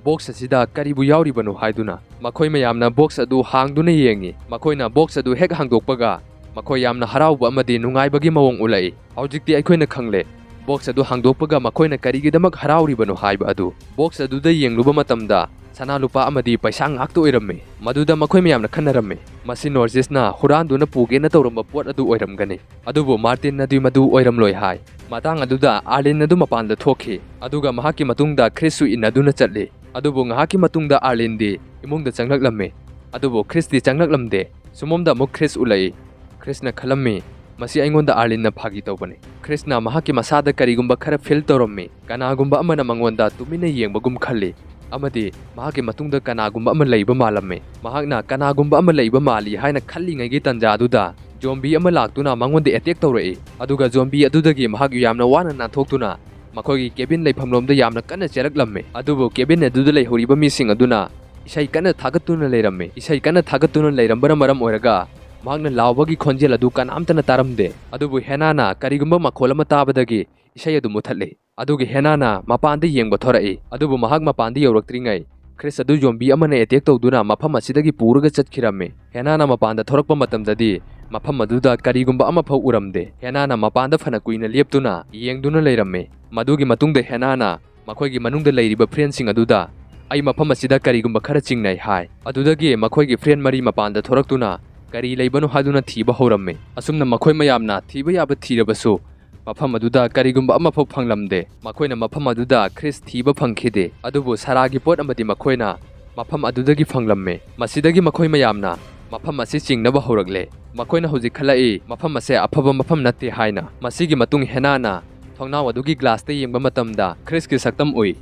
"ꯕꯣꯛꯁ ꯑꯁꯤꯗ ꯀꯔꯤꯕꯨ ꯌꯥꯎꯔꯤꯕꯅꯣ?" ꯍꯥꯏꯗꯨꯅ꯫ ꯃꯈꯣꯏ ꯃꯌꯥꯝꯅ ꯕꯣꯛꯁ ꯑꯗꯨ ꯍꯥꯡꯗꯨꯅ ꯌꯦꯡꯉꯤ꯫ ꯃꯈꯣꯏꯅ ꯕꯣꯛꯁ ꯑꯗꯨ ꯍꯦꯛ ꯍꯥꯡꯗꯣꯛꯄꯒ ꯃꯈꯣꯏ ꯌꯥꯝꯅ ꯍꯔꯥꯎꯕ ꯑꯃꯗꯤ ꯅꯨꯡꯉꯥꯏꯕꯒꯤ ꯃꯑꯣꯡ ꯎꯠꯂꯛꯏ꯫ ꯍꯧꯖꯤꯛꯇꯤ ꯑꯩꯈꯣꯏꯅ ꯈꯪꯂꯦ ꯕꯣꯛꯁ ꯑꯗꯨ ꯍꯥꯡꯗꯣꯛꯄꯒ ꯃꯈꯣꯏꯅ ꯀꯔꯤꯒꯤꯗꯃꯛ ꯍꯔꯥꯎꯔꯤꯕꯅꯣ ꯍꯥꯏꯕ ꯑꯗꯨ꯫ ꯕꯣꯛꯁ ꯑꯗꯨꯗ ꯌꯦꯡꯂꯨꯕ ꯃꯇꯝꯗ ꯁꯅꯥ ꯂꯨꯄꯥ ꯑꯃꯗꯤ ꯄꯩꯁꯥ ꯉꯥꯛꯇ ꯑꯣꯏꯔꯝꯃꯤ꯫ ꯃꯗꯨꯗ ꯃꯈꯣꯏ ꯃꯌꯥꯝꯅ ꯈꯟꯅꯔꯝꯃꯤ, "ꯃꯁꯤ ꯅꯣꯔꯖꯤꯁꯅ ꯍꯨꯔꯥꯟꯗꯨꯅ ꯄꯨꯒꯦꯅ ꯇꯧꯔꯝꯕ ꯄꯣꯠ ꯑꯗꯨ ꯑꯣꯏꯔꯝꯒꯅꯤ"꯫ ꯑꯗꯨꯕꯨ ꯃꯥꯔꯇꯤꯟꯅꯗꯤ ꯃꯗꯨ ꯑꯣꯏꯔꯝꯂꯣꯏ ꯍꯥꯏ꯫ ꯃꯇꯥꯡ ꯑꯗꯨꯗ ꯑꯥꯔꯂꯤꯟ ꯑꯗꯨ ꯃꯄꯥꯟꯗ ꯊꯣꯛꯈꯤ, ꯑꯗꯨꯒ ꯃꯍꯥꯛꯀꯤ ꯃꯇꯨꯡꯗ ꯈ꯭ꯔꯤꯁꯁꯨ ꯏꯟꯅꯗꯨꯅ ꯆꯠꯂꯤ꯫ ꯑꯗꯨꯕꯨ ꯉꯥꯏꯍꯥꯛꯀꯤ ꯃꯇꯨꯡꯗ ꯑꯥꯔꯂꯤꯟꯗꯤ ꯏꯃꯨꯡꯗ ꯆꯪꯂꯛꯂꯝꯃꯤ, ꯑꯗꯨꯕꯨ ꯈ꯭ꯔꯤꯁꯇꯤ ꯆꯪꯂꯛꯂꯝꯗꯦ꯫ ꯁꯨꯃꯣꯝꯗ ꯑꯃꯨꯛ ꯈ꯭ꯔꯤꯁ ꯎꯠꯂꯛꯏ꯫ ꯈ꯭ꯔꯤꯁꯅ ꯈꯜꯂꯝꯃꯤ, "ꯃꯁꯤ ꯑꯩꯉꯣꯟꯗ ꯑꯥꯔꯂꯤꯟꯅ ꯐꯥꯒꯤ ꯇꯧꯕꯅꯤ"꯫ ꯈ꯭ꯔꯤꯁꯅ ꯃꯍꯥꯛꯀꯤ ꯃꯁꯥꯗ ꯀꯔꯤꯒꯨꯝꯕ ꯈꯔ ꯐꯤꯜ ꯇꯧꯔꯝꯃꯤ꯫ ꯀꯅꯥꯒꯨꯝꯕ ꯑꯃꯅ ꯃꯉꯣꯟꯗ ꯇꯨꯃꯤꯟꯅ ꯌꯦꯡꯕꯒꯨꯝ ꯈꯜꯂꯤ, ꯑꯃꯗꯤ ꯃꯍꯥꯛꯀꯤ ꯃꯇꯨꯡꯗ ꯀꯅꯥꯒꯨꯝꯕ ꯑꯃ ꯂꯩꯕ ꯃꯥꯜꯂꯝꯃꯤ꯫ ꯃꯍꯥꯛꯅ ꯀꯅꯥꯒꯨꯝꯕ ꯑꯃ ꯂꯩꯕ ꯃꯥꯜꯂꯤ ꯍꯥꯏꯅ ꯈꯜꯂꯤꯉꯩꯒꯤ ꯇꯥꯟꯖꯥ ꯑꯗꯨꯗ ꯖꯣꯝꯕꯤ ꯑꯃ ꯂꯥꯛꯇꯨꯅ ꯃꯉꯣꯟꯗ ꯑꯦꯇꯦꯛ ꯇꯧꯔꯛꯏ, ꯑꯗꯨꯒ ꯖꯣꯝꯕꯤ ꯑꯗꯨꯗꯒꯤ ꯃꯍꯥꯛ ꯌꯥꯝꯅ ꯋꯥꯅ ꯅꯥꯟꯊꯣꯛꯇꯨꯅ ꯃꯈꯣꯏꯒꯤ ꯀꯦꯕꯤꯟ ꯂꯩꯐꯝꯂꯣꯝꯗ ꯌꯥꯝꯅ ꯀꯟꯅ ꯆꯦꯜꯂꯛꯂꯝꯃꯤ꯫ ꯑꯗꯨꯕꯨ ꯀꯦꯕꯤꯟ ꯑꯗꯨꯗ ꯂꯩꯍꯧꯔꯤꯕ ꯃꯤꯁꯤꯡ ꯑꯗꯨꯅ ꯏꯁꯩ ꯀꯟꯅ ꯊꯥꯒꯠꯇꯨꯅ ꯂꯩꯔꯝꯃꯤ꯫ ꯏꯁꯩ ꯀꯟꯅ ꯊꯥꯒꯠꯇꯨꯅ ꯂꯩꯔꯝꯕꯅ ꯃꯔꯝ ꯑꯣꯏꯔꯒ ꯃꯍꯥꯛꯅ ꯂꯥꯎꯕꯒꯤ ꯈꯣꯟꯖꯦꯜ ꯑꯗꯨ ꯀꯅꯥꯝꯇꯅ ꯇꯥꯔꯝꯗꯦ꯫ ꯑꯗꯨꯕꯨ ꯍꯦꯅꯥꯅ ꯀꯔꯤꯒꯨꯝꯕ ꯃꯈꯣꯜ ꯑꯃ ꯇꯥꯕꯗꯒꯤ ꯏꯁꯩ ꯑꯗꯨ ꯃꯨꯊꯠꯂꯤ꯫ ꯑꯗꯨꯒꯤ ꯍꯦꯅꯥꯅ ꯃꯄꯥꯟꯗ ꯌꯦꯡꯕ ꯊꯣꯔꯛꯏ꯫ ꯑꯗꯨꯕꯨ ꯃꯍꯥꯛ ꯃꯄꯥꯟꯗ ꯌꯧꯔꯛꯇ꯭ꯔꯤꯉꯩ ꯈ꯭ꯔꯤꯁ ꯑꯗꯨ ꯖꯣꯝꯕꯤ ꯑꯃꯅ ꯑꯦꯇꯦꯛ ꯇꯧꯗꯨꯅ ꯃꯐꯝ ꯑꯁꯤꯗꯒꯤ ꯄꯨꯔꯒ ꯆꯠꯈꯤꯔꯝꯃꯤ꯫ ꯍꯦꯅꯥꯅ ꯃꯄꯥꯟꯗ ꯊꯣꯔꯛꯄ ꯃꯇꯝꯗꯗꯤ ꯃꯐꯝ ꯑꯗꯨꯗ ꯀꯔꯤꯒꯨꯝꯕ ꯑꯃꯐꯥꯎ ꯎꯔꯝꯗꯦ꯫ ꯍꯦꯅꯥꯅ ꯃꯄꯥꯟꯗ ꯐꯅ ꯀꯨꯏꯅ ꯂꯦꯞꯇꯨꯅ ꯌꯦꯡꯗꯨꯅ ꯂꯩꯔꯝꯃꯤ꯫ ꯃꯗꯨꯒꯤ ꯃꯇꯨꯡꯗ ꯍꯦꯅꯥꯅ ꯃꯈꯣꯏꯒꯤ ꯃꯅꯨꯡꯗ ꯂꯩꯔꯤꯕ ꯐ꯭ꯔꯦꯟꯁꯤꯡ ꯑꯗꯨꯗ, "ꯑꯩ ꯃꯐꯝ ꯑꯁꯤꯗ ꯀꯔꯤꯒꯨꯝꯕ ꯈꯔ ꯆꯤꯡꯅꯩ" ꯍꯥꯏ꯫ ꯑꯗꯨꯗꯒꯤ ꯃꯈꯣꯏꯒꯤ ꯐ꯭ꯔꯦꯟ ꯃꯔꯤ ꯃꯄꯥꯟꯗ ꯊꯣꯔꯛꯇꯨꯅ ꯀꯔꯤ ꯂꯩꯕꯅꯣ ꯍꯥꯏꯗꯨꯅ ꯊꯤꯕ ꯍꯧꯔꯝꯃꯤ꯫ ꯑꯁꯨꯝꯅ ꯃꯈꯣꯏ ꯃꯌꯥꯝꯅ ꯊꯤꯕ ꯌꯥꯕ ꯊꯤꯔꯕꯁꯨ ꯃꯐꯝ ꯑꯗꯨꯗ ꯀꯔꯤꯒꯨꯝꯕ ꯑꯃꯐꯥꯎ ꯐꯪꯂꯝꯗꯦ꯫ ꯃꯈꯣꯏꯅ ꯃꯐꯝ ꯑꯗꯨꯗ ꯈ꯭ꯔꯤꯁ ꯊꯤꯕ ꯐꯪꯈꯤꯗꯦ, ꯑꯗꯨꯕꯨ ꯁꯥꯔꯥꯒꯤ ꯄꯣꯠ ꯑꯃꯗꯤ ꯃꯈꯣꯏꯅ ꯃꯐꯝ ꯑꯗꯨꯗꯒꯤ ꯐꯪꯂꯝꯃꯤ꯫ ꯃꯁꯤꯗꯒꯤ ꯃꯈꯣꯏ ꯃꯌꯥꯝꯅ ꯃꯐꯝ ꯑꯁꯤ ꯆꯤꯡꯅꯕ ꯍꯧꯔꯛꯂꯦ꯫ ꯃꯈꯣꯏꯅ ꯍꯧꯖꯤꯛ ꯈꯜꯂꯛꯏ ꯃꯐꯝ ꯑꯁꯦ ꯑꯐꯕ ꯃꯐꯝ ꯅꯠꯇꯦ ꯍꯥꯏꯅ꯫ ꯃꯁꯤꯒꯤ ꯃꯇꯨꯡ ꯍꯦꯅꯥꯅ ꯊꯣꯡꯅꯥꯎ ꯑꯗꯨꯒꯤ ꯒ꯭ꯂꯥꯁꯇ ꯌꯦꯡꯕ ꯃꯇꯝꯗ ꯈ꯭ꯔꯤꯁꯀꯤ ꯁꯛꯇꯝ ꯎꯏ꯫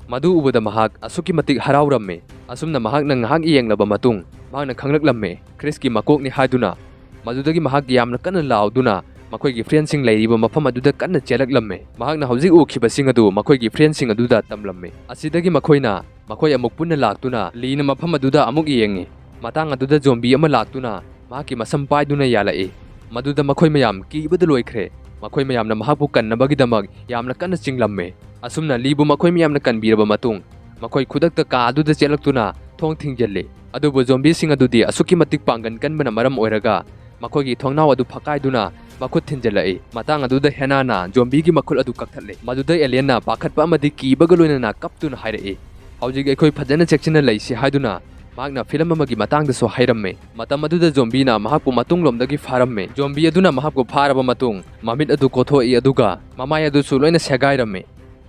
ꯃꯗꯨ ꯎꯕꯗ ꯃꯍꯥꯛ ꯑꯁꯨꯛꯀꯤ ꯃꯇꯤꯛ ꯍꯔꯥꯎꯔꯝꯃꯤ꯫ ꯑꯁꯨꯝꯅ ꯃꯍꯥꯛꯅ ꯉꯥꯏꯍꯥꯛ ꯌꯦꯡꯂꯕ ꯃꯇꯨꯡ ꯃꯍꯥꯛꯅ ꯈꯪꯂꯛꯂꯝꯃꯤ ꯈ꯭ꯔꯤꯁꯀꯤ ꯃꯀꯣꯛꯅꯤ ꯍꯥꯏꯗꯨꯅ꯫ ꯃꯗꯨꯗꯒꯤ ꯃꯍꯥꯛ ꯌꯥꯝꯅ ꯀꯟꯅ ꯂꯥꯎꯗꯨꯅ ꯃꯈꯣꯏꯒꯤ friendꯁꯤꯡ ꯂꯩꯔꯤꯕ ꯃꯐꯝ ꯑꯗꯨꯗ ꯀꯟꯅ ꯆꯦꯜꯂꯛꯂꯝꯃꯤ꯫ ꯃꯍꯥꯛꯅ ꯍꯧꯖꯤꯛ ꯎꯈꯤꯕꯁꯤꯡ ꯑꯗꯨ ꯃꯈꯣꯏꯒꯤ friendꯁꯤꯡ ꯑꯗꯨꯗ ꯇꯝꯂꯝꯃꯤ꯫ ꯑꯁꯤꯗꯒꯤ ꯃꯈꯣꯏꯅ, ꯃꯈꯣꯏ ꯑꯃꯨꯛ ꯄꯨꯟꯅ ꯂꯥꯛꯇꯨꯅ ꯂꯤꯅ ꯃꯐꯝ ꯑꯗꯨꯗ ꯑꯃꯨꯛ ꯌꯦꯡꯉꯤ꯫ ꯃꯇꯥꯡ ꯑꯗꯨꯗ zombie ꯑꯃ ꯂꯥꯛꯇꯨꯅ ꯃꯍꯥꯛꯀꯤ ꯃꯁꯝ ꯄꯥꯏꯗꯨꯅ ꯌꯥꯜꯂꯛꯏ꯫ ꯃꯗꯨꯗ ꯃꯈꯣꯏ ꯃꯌꯥꯝ ꯀꯤꯕꯗ ꯂꯣꯏꯈ꯭ꯔꯦ꯫ ꯃꯈꯣꯏ ꯃꯌꯥꯝꯅ ꯃꯍꯥꯛꯄꯨ ꯀꯟꯅꯕꯒꯤꯗꯃꯛ ꯌꯥꯝꯅ ꯀꯟꯅ ꯆꯤꯡꯂꯝꯃꯤ꯫ ꯑꯁꯨꯝꯅ ꯂꯤꯕꯨ ꯃꯈꯣꯏ ꯃꯌꯥꯝꯅ ꯀꯟꯕꯤꯔꯕ ꯃꯇꯨꯡ, ꯃꯈꯣꯏ ꯈꯨꯗꯛꯇ ꯀꯥ ꯑꯗꯨꯗ ꯆꯦꯜꯂꯛꯇꯨꯅ ꯊꯣꯡ ꯊꯤꯡꯖꯤꯜꯂꯤ꯫ ꯑꯗꯨꯕꯨ zombieꯁꯤꯡ ꯑꯗꯨꯗꯤ ꯑꯁꯨꯛꯀꯤ ꯃꯇꯤꯛ ꯄꯥꯡꯒꯟ ꯀꯟꯕꯅ ꯃꯔꯝ ꯑꯣꯏꯔꯒ ꯃꯈꯣꯏꯒꯤ ꯊꯣꯡꯅꯥꯎ ꯑꯗꯨ ꯐꯛꯀꯥꯏꯗꯨꯅ ꯃꯈꯨꯠ ꯊꯤꯟꯖꯤꯜꯂꯛꯏ꯫ ꯃꯇꯥꯡ ꯑꯗꯨꯗ ꯍꯦꯅꯥꯅ zombieꯒꯤ ꯃꯈꯨꯠ ꯑꯗꯨ ꯀꯛꯊꯠꯂꯤ꯫ ꯃꯗꯨꯗ alienꯅ ꯄꯥꯈꯠꯄ ꯑꯃꯗꯤ ꯀꯤꯕꯒ ꯂꯣꯏꯅꯅ ꯀꯞꯇꯨꯅ ꯍꯥꯏꯔꯛꯏ, "ꯍꯧꯖꯤꯛ ꯑꯩꯈꯣꯏ ꯐꯖꯅ ꯆꯦꯛꯁꯤꯟꯅ ꯂꯩꯁꯤ" ꯍꯥꯏꯗꯨꯅ ꯃꯍꯥꯛꯅ film ꯑꯃꯒꯤ ꯃꯇꯥꯡꯗꯁꯨ ꯍꯥꯏꯔꯝꯃꯤ꯫ ꯃꯇꯝ ꯑꯗꯨꯗ zombieꯅ ꯃꯍꯥꯛꯄꯨ ꯃꯇꯨꯡꯂꯣꯝꯗꯒꯤ ꯐꯥꯔꯝꯃꯤ꯫ Zombie ꯑꯗꯨꯅ ꯃꯍꯥꯛꯄꯨ ꯐꯥꯔꯕ ꯃꯇꯨꯡ ꯃꯃꯤꯠ ꯑꯗꯨ ꯀꯣꯊꯣꯛꯏ, ꯑꯗꯨꯒ ꯃꯃꯥꯏ ꯑꯗꯨꯁꯨ ꯂꯣꯏꯅ ꯁꯦꯒꯥꯏꯔꯝꯃꯤ꯫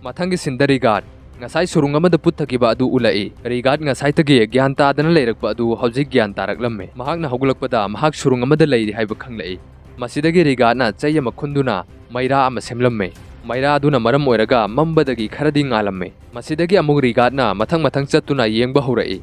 ꯃꯊꯪꯒꯤ sceneꯗ ꯔꯤꯒꯥꯠ ꯉꯁꯥꯏ ꯁꯨꯔꯨꯡ ꯑꯃꯗ ꯄꯨꯠꯊꯈꯤꯕ ꯑꯗꯨ ꯎꯠꯂꯛꯏ꯫ ꯔꯤꯒꯥꯠ ꯉꯁꯥꯏꯗꯒꯤ ꯒ꯭ꯌꯥꯟ ꯇꯥꯗꯅ ꯂꯩꯔꯛꯄ ꯑꯗꯨ ꯍꯧꯖꯤꯛ ꯒ꯭ꯌꯥꯟ ꯇꯥꯔꯛꯂꯝꯃꯤ꯫ ꯃꯍꯥꯛꯅ ꯍꯧꯒꯠꯂꯛꯄꯗ ꯃꯍꯥꯛ ꯁꯨꯔꯨꯡ ꯑꯃꯗ ꯂꯩꯔꯤ ꯍꯥꯏꯕ ꯈꯪꯂꯛꯏ꯫ ꯃꯁꯤꯗꯒꯤ ꯔꯤꯒꯥꯠꯅ ꯆꯩ ꯑꯃ ꯈꯨꯟꯗꯨꯅ ꯃꯩꯔꯥ ꯑꯃ ꯁꯦꯝꯂꯝꯃꯤ꯫ ꯃꯩꯔꯥ ꯑꯗꯨꯅ ꯃꯔꯝ ꯑꯣꯏꯔꯒ ꯃꯝꯕꯗꯒꯤ ꯈꯔꯗꯤ ꯉꯥꯜꯂꯝꯃꯤ꯫ ꯃꯁꯤꯗꯒꯤ ꯑꯃꯨꯛ ꯔꯤꯒꯥꯠꯅ ꯃꯊꯪ ꯃꯊꯪ ꯆꯠꯇꯨꯅ ꯌꯦꯡꯕ ꯍꯧꯔꯛꯏ꯫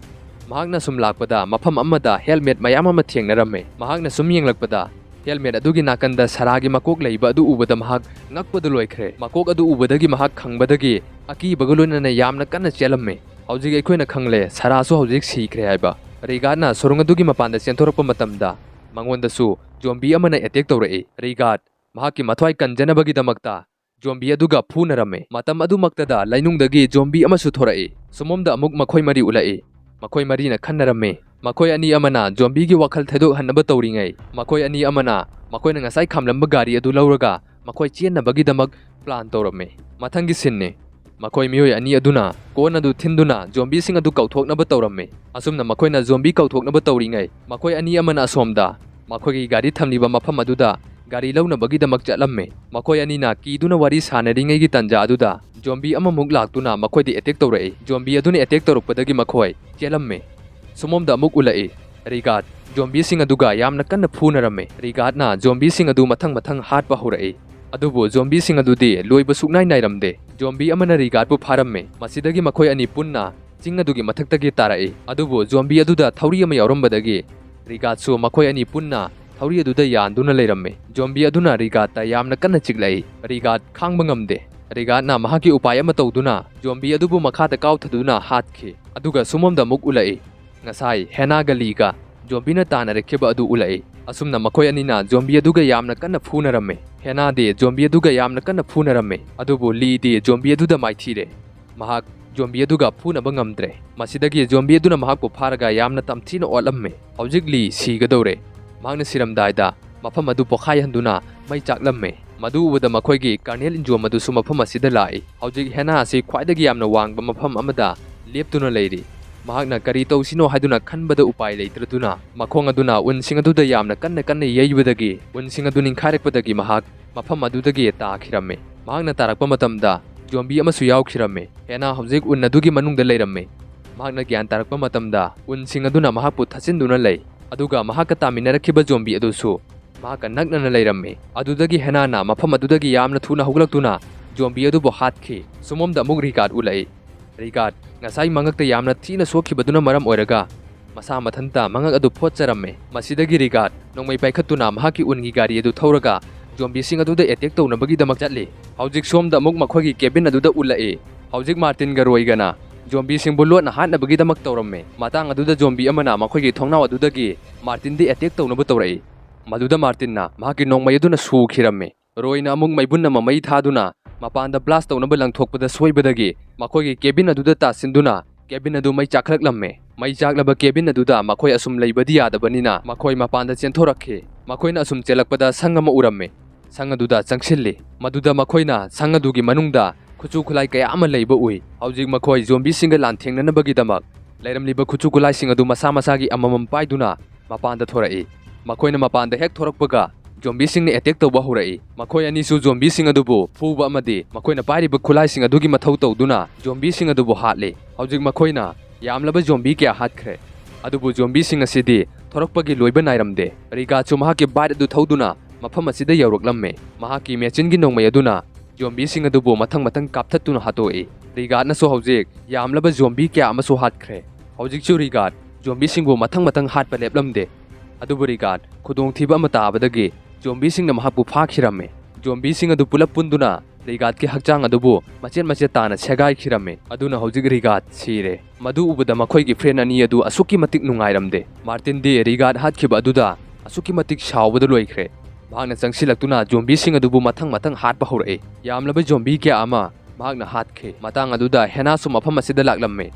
ꯃꯍꯥꯛꯅ ꯁꯨꯝ ꯂꯥꯛꯄꯗ ꯃꯐꯝ ꯑꯃꯗ helmet ꯃꯌꯥꯝ ꯑꯃ ꯊꯦꯡꯅꯔꯝꯃꯤ꯫ ꯃꯍꯥꯛꯅ ꯁꯨꯝ ꯌꯦꯡꯂꯛꯄꯗ helmet ꯑꯗꯨꯒꯤ ꯅꯥꯀꯟꯗ ꯁꯥꯔꯥꯒꯤ ꯃꯀꯣꯛ ꯂꯩꯕ ꯑꯗꯨ ꯎꯕꯗ ꯃꯍꯥꯛ ꯉꯛꯄꯗ ꯂꯣꯏꯈ꯭ꯔꯦ꯫ ꯃꯀꯣꯛ ꯑꯗꯨ ꯎꯕꯗꯒꯤ ꯃꯍꯥꯛ ꯈꯪꯕꯗꯒꯤ ꯑꯀꯤꯕꯒ ꯂꯣꯏꯅꯅ ꯌꯥꯝꯅ ꯀꯟꯅ ꯆꯦꯜꯂꯝꯃꯤ꯫ ꯍꯧꯖꯤꯛ ꯑꯩꯈꯣꯏꯅ ꯈꯪꯂꯦ, ꯁꯥꯔꯥꯁꯨ ꯍꯧꯖꯤꯛ ꯁꯤꯈ꯭ꯔꯦ ꯍꯥꯏꯕ꯫ ꯔꯤꯒꯥꯠꯅ ꯁꯨꯔꯨꯡ ꯑꯗꯨꯒꯤ ꯃꯄꯥꯟꯗ ꯆꯦꯟꯊꯣꯔꯛꯄ ꯃꯇꯝꯗ ꯃꯉꯣꯟꯗꯁꯨ zombie ꯑꯃꯅ attack ꯇꯧꯔꯛꯏ꯫ ꯔꯤꯒꯥꯠ ꯃꯍꯥꯛꯀꯤ ꯃꯊ꯭ꯋꯥꯏ ꯀꯟꯖꯅꯕꯒꯤꯗꯃꯛꯇ zombie ꯑꯗꯨꯒ ꯐꯨꯅꯔꯝꯃꯤ꯫ ꯃꯇꯝ ꯑꯗꯨꯃꯛꯇꯗ ꯂꯩꯅꯨꯡꯗꯒꯤ zombie ꯑꯃꯁꯨ ꯊꯣꯔꯛꯏ꯫ ꯁꯨꯃꯣꯝꯗ ꯑꯃꯨꯛ ꯃꯈꯣꯏ ꯃꯔꯤ ꯎꯠꯂꯛꯏ꯫ ꯃꯈꯣꯏ ꯃꯔꯤꯅ ꯈꯟꯅꯔꯝꯃꯤ꯫ ꯃꯈꯣꯏ ꯑꯅꯤ ꯑꯃꯅ zombieꯒꯤ ꯋꯥꯈꯜ ꯊꯩꯗꯣꯛꯍꯟꯅꯕ ꯇꯧꯔꯤꯉꯩ, ꯃꯈꯣꯏ ꯑꯅꯤ ꯑꯃꯅ ꯃꯈꯣꯏꯅ ꯉꯁꯥꯏ ꯈꯥꯝꯂꯝꯕ ꯒꯥꯔꯤ ꯑꯗꯨ ꯂꯧꯔꯒ ꯃꯈꯣꯏ ꯆꯦꯟꯅꯕꯒꯤꯗꯃꯛ plan ꯇꯧꯔꯝꯃꯤ꯫ ꯃꯊꯪꯒꯤ sceneꯅꯤ꯫ ꯃꯈꯣꯏ ꯃꯤꯑꯣꯏ ꯑꯅꯤ ꯑꯗꯨꯅ ꯀꯣꯟ ꯑꯗꯨ ꯊꯤꯟꯗꯨꯅ zombieꯁꯤꯡ ꯑꯗꯨ ꯀꯧꯊꯣꯛꯅꯕ ꯇꯧꯔꯝꯃꯤ꯫ ꯑꯁꯨꯝꯅ ꯃꯈꯣꯏꯅ zombie ꯀꯧꯊꯣꯛꯅꯕ ꯇꯧꯔꯤꯉꯩ, ꯃꯈꯣꯏ ꯑꯅꯤ ꯑꯃꯅ ꯑꯁꯣꯝꯗ ꯃꯈꯣꯏꯒꯤ ꯒꯥꯔꯤ ꯊꯝꯂꯤꯕ ꯃꯐꯝ ꯑꯗꯨꯗ ꯒꯥꯔꯤ ꯂꯧꯅꯕꯒꯤꯗꯃꯛ ꯆꯠꯂꯝꯃꯤ꯫ ꯃꯈꯣꯏ ꯑꯅꯤꯅ ꯀꯤꯗꯨꯅ ꯋꯥꯔꯤ ꯁꯥꯅꯔꯤꯉꯩꯒꯤ ꯇꯥꯟꯖꯥ ꯑꯗꯨꯗ zombie ꯑꯃꯃꯨꯛ ꯂꯥꯛꯇꯨꯅ ꯃꯈꯣꯏꯗ attack ꯇꯧꯔꯛꯏ꯫ Zombie ꯑꯗꯨꯅ attack ꯇꯧꯔꯛꯄꯗꯒꯤ ꯃꯈꯣꯏ ꯆꯦꯜꯂꯝꯃꯤ꯫ ꯁꯨꯃꯣꯝꯗ ꯑꯃꯨꯛ ꯎꯠꯂꯛꯏ꯫ ꯔꯤꯒꯥꯠ zombieꯁꯤꯡ ꯑꯗꯨꯒ ꯌꯥꯝꯅ ꯀꯟꯅ ꯐꯨꯅꯔꯝꯃꯤ꯫ ꯔꯤꯒꯥꯠꯅ zombieꯁꯤꯡ ꯑꯗꯨ ꯃꯊꯪ ꯃꯊꯪ ꯍꯥꯠꯄ ꯍꯧꯔꯛꯏ꯫ ꯑꯗꯨꯕꯨ zombieꯁꯤꯡ ꯑꯗꯨꯗꯤ ꯂꯣꯏꯕ ꯁꯨꯛꯅꯥꯏ ꯅꯥꯏꯔꯝꯗꯦ꯫ Zombie ꯑꯃꯅ ꯔꯤꯒꯥꯠꯄꯨ ꯐꯥꯔꯝꯃꯤ꯫ ꯃꯁꯤꯗꯒꯤ ꯃꯈꯣꯏ ꯑꯅꯤ ꯄꯨꯟꯅ ꯆꯤꯡ ꯑꯗꯨꯒꯤ ꯃꯊꯛꯇꯒꯤ ꯇꯥꯔꯛꯏ꯫ ꯑꯗꯨꯕꯨ zombie ꯑꯗꯨꯗ ꯊꯧꯔꯤ ꯑꯃ ꯌꯥꯎꯔꯝꯕꯗꯒꯤ ꯔꯤꯒꯥꯠꯁꯨ ꯃꯈꯣꯏ ꯑꯅꯤ ꯄꯨꯟꯅ ꯊꯧꯔꯤ ꯑꯗꯨꯗ ꯌꯥꯟꯗꯨꯅ ꯂꯩꯔꯝꯃꯤ꯫ ꯖꯣꯝꯕꯤ ꯑꯗꯨꯅ ꯔꯤꯒꯥꯠꯇ ꯌꯥꯝꯅ ꯀꯟꯅ ꯆꯤꯛꯂꯛꯏ꯫ ꯔꯤꯒꯥꯠ ꯈꯥꯡꯕ ꯉꯝꯗꯦ꯫ ꯔꯤꯒꯥꯠꯅ ꯃꯍꯥꯛꯀꯤ ꯎꯄꯥꯏ ꯑꯃ ꯇꯧꯗꯨꯅ ꯖꯣꯝꯕꯤ ꯑꯗꯨꯕꯨ ꯃꯈꯥꯗ ꯀꯥꯎꯊꯗꯨꯅ ꯍꯥꯠꯈꯤ꯫ ꯑꯗꯨꯒ ꯁꯨꯃꯣꯝꯗ ꯑꯃꯨꯛ ꯎꯠꯂꯛꯏ꯫ ꯉꯁꯥꯏ ꯍꯦꯅꯥꯒ ꯂꯤꯒ ꯖꯣꯝꯕꯤꯅ ꯇꯥꯟꯅꯔꯛꯈꯤꯕ ꯑꯗꯨ ꯎꯠꯂꯛꯏ꯫ ꯑꯁꯨꯝꯅ ꯃꯈꯣꯏ ꯑꯅꯤꯅ ꯖꯣꯝꯕꯤ ꯑꯗꯨꯒ ꯌꯥꯝꯅ ꯀꯟꯅ ꯐꯨꯅꯔꯝꯃꯤ꯫ ꯍꯦꯅꯥꯗꯤ ꯖꯣꯝꯕꯤ ꯑꯗꯨꯒ ꯌꯥꯝꯅ ꯀꯟꯅ ꯐꯨꯅꯔꯝꯃꯤ, ꯑꯗꯨꯕꯨ ꯂꯤꯗꯤ ꯖꯣꯝꯕꯤ ꯑꯗꯨꯗ ꯃꯥꯏꯊꯤꯔꯦ꯫ ꯃꯍꯥꯛ ꯖꯣꯝꯕꯤ ꯑꯗꯨꯒ ꯐꯨꯅꯕ ꯉꯝꯗ꯭ꯔꯦ꯫ ꯃꯁꯤꯗꯒꯤ ꯖꯣꯝꯕꯤ ꯑꯗꯨꯅ ꯃꯍꯥꯛꯄꯨ ꯐꯥꯔꯒ ꯌꯥꯝꯅ ꯇꯝꯊꯤꯅ ꯑꯣꯠꯂꯝꯃꯤ꯫ ꯍꯧꯖꯤꯛ ꯂꯤ ꯁꯤꯒꯗꯧꯔꯦ꯫ ꯃꯍꯥꯛꯅ ꯁꯤꯔꯝꯗꯥꯏꯗ ꯃꯐꯝ ꯑꯗꯨ ꯄꯣꯈꯥꯏꯍꯟꯗꯨꯅ ꯃꯩ ꯆꯥꯛꯂꯝꯃꯤ꯫ ꯃꯗꯨ ꯎꯕꯗ ꯃꯈꯣꯏꯒꯤ ꯀꯔꯅꯦꯜ ꯏꯟꯖꯣꯝ ꯑꯗꯨꯁꯨ ꯃꯐꯝ ꯑꯁꯤꯗ ꯂꯥꯛꯏ꯫ ꯍꯧꯖꯤꯛ ꯍꯦꯅꯥ ꯑꯁꯤ ꯈ꯭ꯋꯥꯏꯗꯒꯤ ꯌꯥꯝꯅ ꯋꯥꯡꯕ ꯃꯐꯝ ꯑꯃꯗ ꯂꯦꯞꯇꯨꯅ ꯂꯩꯔꯤ꯫ ꯃꯍꯥꯛꯅ ꯀꯔꯤ ꯇꯧꯁꯤꯅꯣ ꯍꯥꯏꯗꯨꯅ ꯈꯟꯕꯗ ꯎꯄꯥꯏ ꯂꯩꯇ꯭ꯔꯗꯨꯅ ꯃꯈꯣꯡ ꯑꯗꯨꯅ ꯎꯟꯁꯤꯡ ꯑꯗꯨꯗ ꯌꯥꯝꯅ ꯀꯟꯅ ꯀꯟꯅ ꯌꯩꯕꯗꯒꯤ ꯎꯟꯁꯤꯡ ꯑꯗꯨ ꯅꯤꯡꯈꯥꯏꯔꯛꯄꯗꯒꯤ ꯃꯍꯥꯛ ꯃꯐꯝ ꯑꯗꯨꯗꯒꯤ ꯇꯥꯈꯤꯔꯝꯃꯤ꯫ ꯃꯍꯥꯛꯅ ꯇꯥꯔꯛꯄ ꯃꯇꯝꯗ ꯖꯣꯝꯕꯤ ꯑꯃꯁꯨ ꯌꯥꯎꯈꯤꯔꯝꯃꯤ꯫ ꯍꯦꯅꯥ ꯍꯧꯖꯤꯛ ꯎꯟ ꯑꯗꯨꯒꯤ ꯃꯅꯨꯡꯗ ꯂꯩꯔꯝꯃꯤ꯫ ꯃꯍꯥꯛꯅ ꯒ꯭ꯌꯥꯟ ꯇꯥꯔꯛꯄ ꯃꯇꯝꯗ ꯎꯟꯁꯤꯡ ꯑꯗꯨꯅ ꯃꯍꯥꯛꯄꯨ ꯊꯠꯆꯤꯟꯗꯨꯅ ꯂꯩ, ꯑꯗꯨꯒ ꯃꯍꯥꯛꯀ ꯇꯥꯃꯤꯟꯅꯔꯛꯈꯤꯕ ꯖꯣꯝꯕꯤ ꯑꯗꯨꯁꯨ ꯃꯍꯥꯛꯀ ꯅꯛꯅꯅ ꯂꯩꯔꯝꯃꯤ꯫ ꯑꯗꯨꯗꯒꯤ ꯍꯦꯅꯥꯅ ꯃꯐꯝ ꯑꯗꯨꯗꯒꯤ ꯌꯥꯝꯅ ꯊꯨꯅ ꯍꯧꯒꯠꯂꯛꯇꯨꯅ ꯖꯣꯝꯕꯤ ꯑꯗꯨꯕꯨ ꯍꯥꯠꯈꯤ꯫ ꯁꯨꯃꯣꯝꯗ ꯑꯃꯨꯛ ꯔꯤꯒꯥꯠ ꯎꯠꯂꯛꯏ꯫ ꯔꯤꯒꯥꯠ ꯉꯁꯥꯏ ꯃꯉꯛꯇ ꯌꯥꯝꯅ ꯊꯤꯅ ꯁꯣꯛꯈꯤꯕꯗꯨꯅ ꯃꯔꯝ ꯑꯣꯏꯔꯒ ꯃꯁꯥ ꯃꯊꯟꯇ ꯃꯉꯛ ꯑꯗꯨ ꯐꯣꯠꯆꯔꯝꯃꯤ꯫ ꯃꯁꯤꯗꯒꯤ ꯔꯤꯒꯥꯠ ꯅꯣꯡꯃꯩ ꯄꯥꯏꯈꯠꯇꯨꯅ ꯃꯍꯥꯛꯀꯤ ꯎꯟꯒꯤ ꯒꯥꯔꯤ ꯑꯗꯨ ꯊꯧꯔꯒ ꯖꯣꯝꯕꯤꯁꯤꯡ ꯑꯗꯨꯗ ꯑꯦꯇꯦꯛ ꯇꯧꯅꯕꯒꯤꯗꯃꯛ ꯆꯠꯂꯤ꯫ ꯍꯧꯖꯤꯛ ꯁꯣꯝꯗ ꯑꯃꯨꯛ ꯃꯈꯣꯏꯒꯤ ꯀꯦꯕꯤꯟ ꯑꯗꯨꯗ ꯎꯠꯂꯛꯏ꯫ ꯍꯧꯖꯤꯛ ꯃꯥꯔꯇꯤꯟꯒ ꯔꯣꯏꯒꯅ ꯖꯣꯝꯕꯤꯁꯤꯡꯕꯨ ꯂꯣꯠꯅ ꯍꯥꯠꯅꯕꯒꯤꯗꯃꯛ ꯇꯧꯔꯝꯃꯤ꯫ ꯃꯇꯥꯡ ꯑꯗꯨꯗ ꯖꯣꯝꯕꯤ ꯑꯃꯅ ꯃꯈꯣꯏꯒꯤ ꯊꯣꯡꯅꯥꯎ ꯑꯗꯨꯗꯒꯤ ꯃꯥꯔꯇꯤꯟꯗ ꯑꯦꯇꯦꯛ ꯇꯧꯅꯕ ꯇꯧꯔꯛꯏ꯫ ꯃꯗꯨꯗ ꯃꯥꯔꯇꯤꯟꯅ ꯃꯍꯥꯛꯀꯤ ꯅꯣꯡꯃꯩ ꯑꯗꯨꯅ ꯁꯨꯈꯤꯔꯝꯃꯤ꯫ ꯔꯣꯏꯅ ꯑꯃꯨꯛ ꯃꯩꯕꯨꯟ ꯑꯃ ꯃꯩ ꯊꯥꯗꯨꯅ ꯃꯄꯥꯟꯗ ꯕ꯭ꯂꯥꯁ ꯇꯧꯅꯕ ꯂꯪꯊꯣꯛꯄꯗ ꯁꯣꯏꯕꯗꯒꯤ ꯃꯈꯣꯏꯒꯤ ꯀꯦꯕꯤꯟ ꯑꯗꯨꯗ ꯇꯥꯁꯤꯟꯗꯨꯅ ꯀꯦꯕꯤꯟ ꯑꯗꯨ ꯃꯩ ꯆꯥꯛꯈꯠꯂꯛꯂꯝꯃꯤ꯫ ꯃꯩ ꯆꯥꯛꯂꯕ ꯀꯦꯕꯤꯟ ꯑꯗꯨꯗ ꯃꯈꯣꯏ ꯑꯁꯨꯝ ꯂꯩꯕꯗꯤ ꯌꯥꯗꯕꯅꯤꯅ ꯃꯈꯣꯏ ꯃꯄꯥꯟꯗ ꯆꯦꯟꯊꯣꯔꯛꯈꯤ꯫ ꯃꯈꯣꯏꯅ ꯑꯁꯨꯝ ꯆꯦꯜꯂꯛꯄꯗ ꯁꯪ ꯑꯃ ꯎꯔꯝꯃꯤ꯫ ꯁꯪ ꯑꯗꯨꯗ ꯆꯪꯁꯤꯜꯂꯤ꯫ ꯃꯗꯨꯗ ꯃꯈꯣꯏꯅ ꯁꯪ ꯑꯗꯨꯒꯤ ꯃꯅꯨꯡꯗ ꯈꯨꯠꯁꯨ ꯈꯨꯠꯂꯥꯏ ꯀꯌꯥ ꯑꯃ ꯂꯩꯕ ꯎꯏ꯫ ꯍꯧꯖꯤꯛ ꯃꯈꯣꯏ ꯖꯣꯝꯕꯤꯁꯤꯡꯒ ꯂꯥꯟꯊꯦꯡꯅꯅꯕꯒꯤꯗꯃꯛ ꯂꯩꯔꯝꯂꯤꯕ ꯈꯨꯠꯁꯨ ꯈꯨꯠꯂꯥꯏꯁꯤꯡ ꯑꯗꯨ ꯃꯁꯥ ꯃꯁꯥꯒꯤ ꯑꯃꯃꯝ ꯄꯥꯏꯗꯨꯅ ꯃꯄꯥꯟꯗ ꯊꯣꯔꯛꯏ꯫ ꯃꯈꯣꯏꯅ ꯃꯄꯥꯟꯗ ꯍꯦꯛ ꯊꯣꯔꯛꯄꯒ ꯖꯣꯝꯕꯤꯁꯤꯡꯅ ꯑꯦꯇꯦꯛ ꯇꯧꯕ ꯍꯧꯔꯛꯏ꯫ ꯃꯈꯣꯏ ꯑꯅꯤꯁꯨ ꯖꯣꯝꯕꯤꯁꯤꯡ ꯑꯗꯨꯕꯨ ꯐꯨꯕ ꯑꯃꯗꯤ ꯃꯈꯣꯏꯅ ꯄꯥꯏꯔꯤꯕ ꯈꯨꯠꯂꯥꯏꯁꯤꯡ ꯑꯗꯨꯒꯤ ꯃꯊꯧ ꯇꯧꯗꯨꯅ ꯖꯣꯝꯕꯤꯁꯤꯡ ꯑꯗꯨꯕꯨ ꯍꯥꯠꯂꯤ꯫ ꯍꯧꯖꯤꯛ ꯃꯈꯣꯏꯅ ꯌꯥꯝꯂꯕ ꯖꯣꯝꯕꯤ ꯀꯌꯥ ꯍꯥꯠꯈ꯭ꯔꯦ꯫ ꯑꯗꯨꯕꯨ ꯖꯣꯝꯕꯤꯁꯤꯡ ꯑꯁꯤꯗꯤ ꯊꯣꯔꯛꯄꯒꯤ ꯂꯣꯏꯕ ꯅꯥꯏꯔꯝꯗꯦ꯫ ꯔꯤꯒꯥꯠꯁꯨ ꯃꯍꯥꯛꯀꯤ ꯕꯥꯏꯠ ꯑꯗꯨ ꯊꯧꯗꯨꯅ ꯃꯐꯝ ꯑꯁꯤꯗ ꯌꯧꯔꯛꯂꯝꯃꯤ꯫ ꯃꯍꯥꯛꯀꯤ ꯃꯦꯆꯤꯟꯒꯤ ꯅꯣꯡꯃꯩ ꯑꯗꯨꯅ ꯖꯣꯝꯕꯤꯁꯤꯡ ꯑꯗꯨꯕꯨ ꯃꯊꯪ ꯃꯊꯪ ꯀꯥꯞꯊꯠꯇꯨꯅ ꯍꯥꯠꯇꯣꯛꯏ꯫ ꯔꯤꯒꯥꯠꯅꯁꯨ ꯍꯧꯖꯤꯛ ꯌꯥꯝꯂꯕ ꯖꯣꯝꯕꯤ ꯀꯌꯥ ꯑꯃꯁꯨ ꯍꯥꯠꯈ꯭ꯔꯦ꯫ ꯍꯧꯖꯤꯛꯁꯨ ꯔꯤꯒꯥꯠ ꯖꯣꯝꯕꯤꯁꯤꯡꯕꯨ ꯃꯊꯪ ꯃꯊꯪ ꯍꯥꯠꯄ ꯂꯦꯞꯂꯝꯗꯦ꯫ ꯑꯗꯨꯕꯨ ꯔꯤꯒꯥꯠ ꯈꯨꯗꯣꯡꯊꯤꯕ ꯑꯃ ꯇꯥꯕꯗꯒꯤ ꯖꯣꯝꯕꯤꯁꯤꯡꯅ ꯃꯍꯥꯛꯄꯨ ꯐꯥꯈꯤꯔꯝꯃꯤ꯫ ꯖꯣꯝꯕꯤꯁꯤꯡ ꯑꯗꯨ ꯄꯨꯂꯞ ꯄꯨꯟꯗꯨꯅ ꯔꯤꯒꯥꯠꯀꯤ ꯍꯛꯆꯥꯡ ꯑꯗꯨꯕꯨ ꯃꯆꯦꯠ ꯃꯆꯦꯠ ꯇꯥꯅ ꯁꯦꯒꯥꯏꯈꯤꯔꯝꯃꯤ꯫ ꯑꯗꯨꯅ ꯍꯧꯖꯤꯛ ꯔꯤꯒꯥꯠ ꯁꯤꯔꯦ꯫ ꯃꯗꯨ ꯎꯕꯗ ꯃꯈꯣꯏꯒꯤ ꯐ꯭ꯔꯦꯟ ꯑꯅꯤ ꯑꯗꯨ ꯑꯁꯨꯛꯀꯤ ꯃꯇꯤꯛ ꯅꯨꯡꯉꯥꯏꯔꯝꯗꯦ꯫ ꯃꯥꯔꯇꯤꯟꯗꯤ ꯔꯤꯒꯥꯠ ꯍꯥꯠꯈꯤꯕ ꯑꯗꯨꯗ ꯑꯁꯨꯛꯀꯤ ꯃꯇꯤꯛ ꯁꯥꯎꯕꯗ ꯂꯣꯏꯈ꯭ꯔꯦ꯫ ꯃꯍꯥꯛꯅ ꯆꯪꯁꯤꯜꯂꯛꯇꯨꯅ ꯖꯣꯝꯕꯤꯁꯤꯡ ꯑꯗꯨꯕꯨ ꯃꯊꯪ ꯃꯊꯪ ꯍꯥꯠꯄ ꯍꯧꯔꯛꯏ꯫ ꯌꯥꯝꯂꯕ ꯖꯣꯝꯕꯤ ꯀꯌꯥ ꯑꯃ ꯃꯍꯥꯛꯅ ꯍꯥꯠꯈꯤ꯫ ꯃꯇꯥꯡ ꯑꯗꯨꯗ ꯍꯦꯅꯥꯁꯨ ꯃꯐꯝ ꯑꯁꯤꯗ ꯂꯥꯛꯂꯝꯃꯤ꯫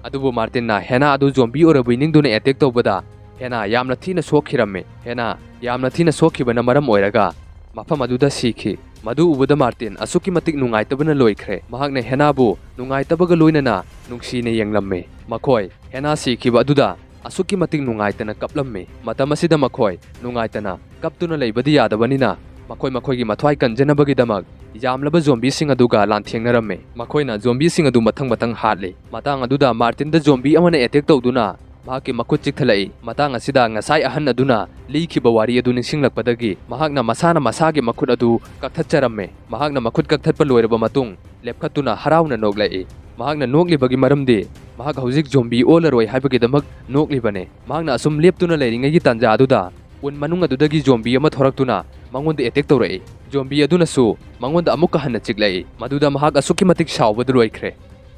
ꯑꯗꯨꯕꯨ ꯃꯥꯔꯇꯤꯟꯅ ꯍꯦꯅꯥ ꯑꯗꯨ ꯖꯣꯝꯕꯤ ꯑꯣꯏꯔꯕꯣꯏ ꯅꯤꯡꯗꯨꯅ ꯑꯦꯇꯦꯛ ꯇꯧꯕꯗ ꯍꯦꯅꯥ ꯌꯥꯝꯅ ꯊꯤꯅ ꯁꯣꯛꯈꯤꯔꯝꯃꯤ꯫ ꯍꯦꯅꯥ ꯌꯥꯝꯅ ꯊꯤꯅ ꯁꯣꯛꯈꯤꯕꯅ ꯃꯔꯝ ꯑꯣꯏꯔꯒ ꯃꯐꯝ ꯑꯗꯨꯗ ꯁꯤꯈꯤ꯫ ꯃꯗꯨ ꯎꯕꯗ ꯃꯥꯔꯇꯤꯟ ꯑꯁꯨꯛꯀꯤ ꯃꯇꯤꯛ ꯅꯨꯡꯉꯥꯏꯇꯕꯅ ꯂꯣꯏꯈ꯭ꯔꯦ꯫ ꯃꯍꯥꯛꯅ ꯍꯦꯅꯥꯕꯨ ꯅꯨꯡꯉꯥꯏꯇꯕꯒ ꯂꯣꯏꯅꯅ ꯅꯨꯡꯁꯤꯅ ꯌꯦꯡꯂꯝꯃꯤ꯫ ꯃꯈꯣꯏ ꯍꯦꯅꯥ ꯁꯤꯈꯤꯕ ꯑꯗꯨꯗ ꯑꯁꯨꯛꯀꯤ ꯃꯇꯤꯛ ꯅꯨꯡꯉꯥꯏꯇꯅ ꯀꯞꯂꯝꯃꯤ꯫ ꯃꯇꯝ ꯑꯁꯤꯗ ꯃꯈꯣꯏ ꯅꯨꯡꯉꯥꯏꯇꯅ ꯀꯞꯇꯨꯅ ꯂꯩꯕꯗꯤ ꯌꯥꯗꯕꯅꯤꯅ ꯃꯈꯣꯏ ꯃꯈꯣꯏꯒꯤ ꯃꯊ꯭ꯋꯥꯏ ꯀꯟꯖꯅꯕꯒꯤꯗꯃꯛ ꯌꯥꯝꯂꯕ ꯖꯣꯝꯕꯤꯁꯤꯡ ꯑꯗꯨꯒ ꯂꯥꯟꯊꯦꯡꯅꯔꯝꯃꯤ꯫ ꯃꯈꯣꯏꯅ ꯖꯣꯝꯕꯤꯁꯤꯡ ꯑꯗꯨ ꯃꯊꯪ ꯃꯊꯪ ꯍꯥꯠꯂꯤ꯫ ꯃꯇꯥꯡ ꯑꯗꯨꯗ ꯃꯥꯔꯇꯤꯟꯗ ꯖꯣꯝꯕꯤ ꯑꯃꯅ ꯑꯦꯇꯦꯛ ꯇꯧꯗꯨꯅ ꯃꯍꯥꯛꯀꯤ ꯃꯈꯨꯠ ꯆꯤꯛꯊꯠꯂꯛꯏ꯫ ꯃꯇꯥꯡ ꯑꯁꯤꯗ ꯉꯁꯥꯏ ꯑꯍꯟ ꯑꯗꯨꯅ ꯂꯤꯈꯤꯕ ꯋꯥꯔꯤ ꯑꯗꯨ ꯅꯤꯡꯁꯤꯡꯂꯛꯄꯗꯒꯤ ꯃꯍꯥꯛꯅ ꯃꯁꯥꯅ ꯃꯁꯥꯒꯤ ꯃꯈꯨꯠ ꯑꯗꯨ ꯀꯛꯊꯠꯆꯔꯝꯃꯤ꯫ ꯃꯍꯥꯛꯅ ꯃꯈꯨꯠ ꯀꯛꯊꯠꯄ ꯂꯣꯏꯔꯕ ꯃꯇꯨꯡ ꯂꯦꯞꯈꯠꯇꯨꯅ ꯍꯔꯥꯎꯅ ꯅꯣꯛꯂꯛꯏ꯫ ꯃꯍꯥꯛꯅ ꯅꯣꯛꯂꯤꯕꯒꯤ ꯃꯔꯝꯗꯤ ꯃꯍꯥꯛ ꯍꯧꯖꯤꯛ ꯖꯣꯝꯕꯤ ꯑꯣꯜꯂꯔꯣꯏ ꯍꯥꯏꯕꯒꯤꯗꯃꯛ ꯅꯣꯛꯂꯤꯕꯅꯤ꯫ ꯃꯍꯥꯛꯅ ꯑꯁꯨꯝ ꯂꯦꯞꯇꯨꯅ ꯂꯩꯔꯤꯉꯩꯒꯤ ꯇꯥꯟꯖꯥ ꯑꯗꯨꯗ ꯎꯟ ꯃꯅꯨꯡ ꯑꯗꯨꯗꯒꯤ ꯖꯣꯝꯕꯤ ꯑꯃ ꯊꯣꯔꯛꯇꯨꯅ ꯃꯉꯣꯟꯗ ꯑꯦꯇꯦꯛ ꯇꯧꯔꯛꯏ꯫ ꯖꯣꯝꯕꯤ ꯑꯗꯨꯅꯁꯨ ꯃꯉꯣꯟꯗ ꯑꯃꯨꯛꯀ ꯍꯟꯅ ꯆꯤꯛꯂꯛꯏ꯫ ꯃꯗꯨꯗ ꯃꯍꯥꯛ ꯑꯁꯨꯛꯀꯤ ꯃꯇꯤꯛ ꯁꯥꯎꯕꯗ ꯂꯣꯏꯈ꯭ꯔꯦ꯫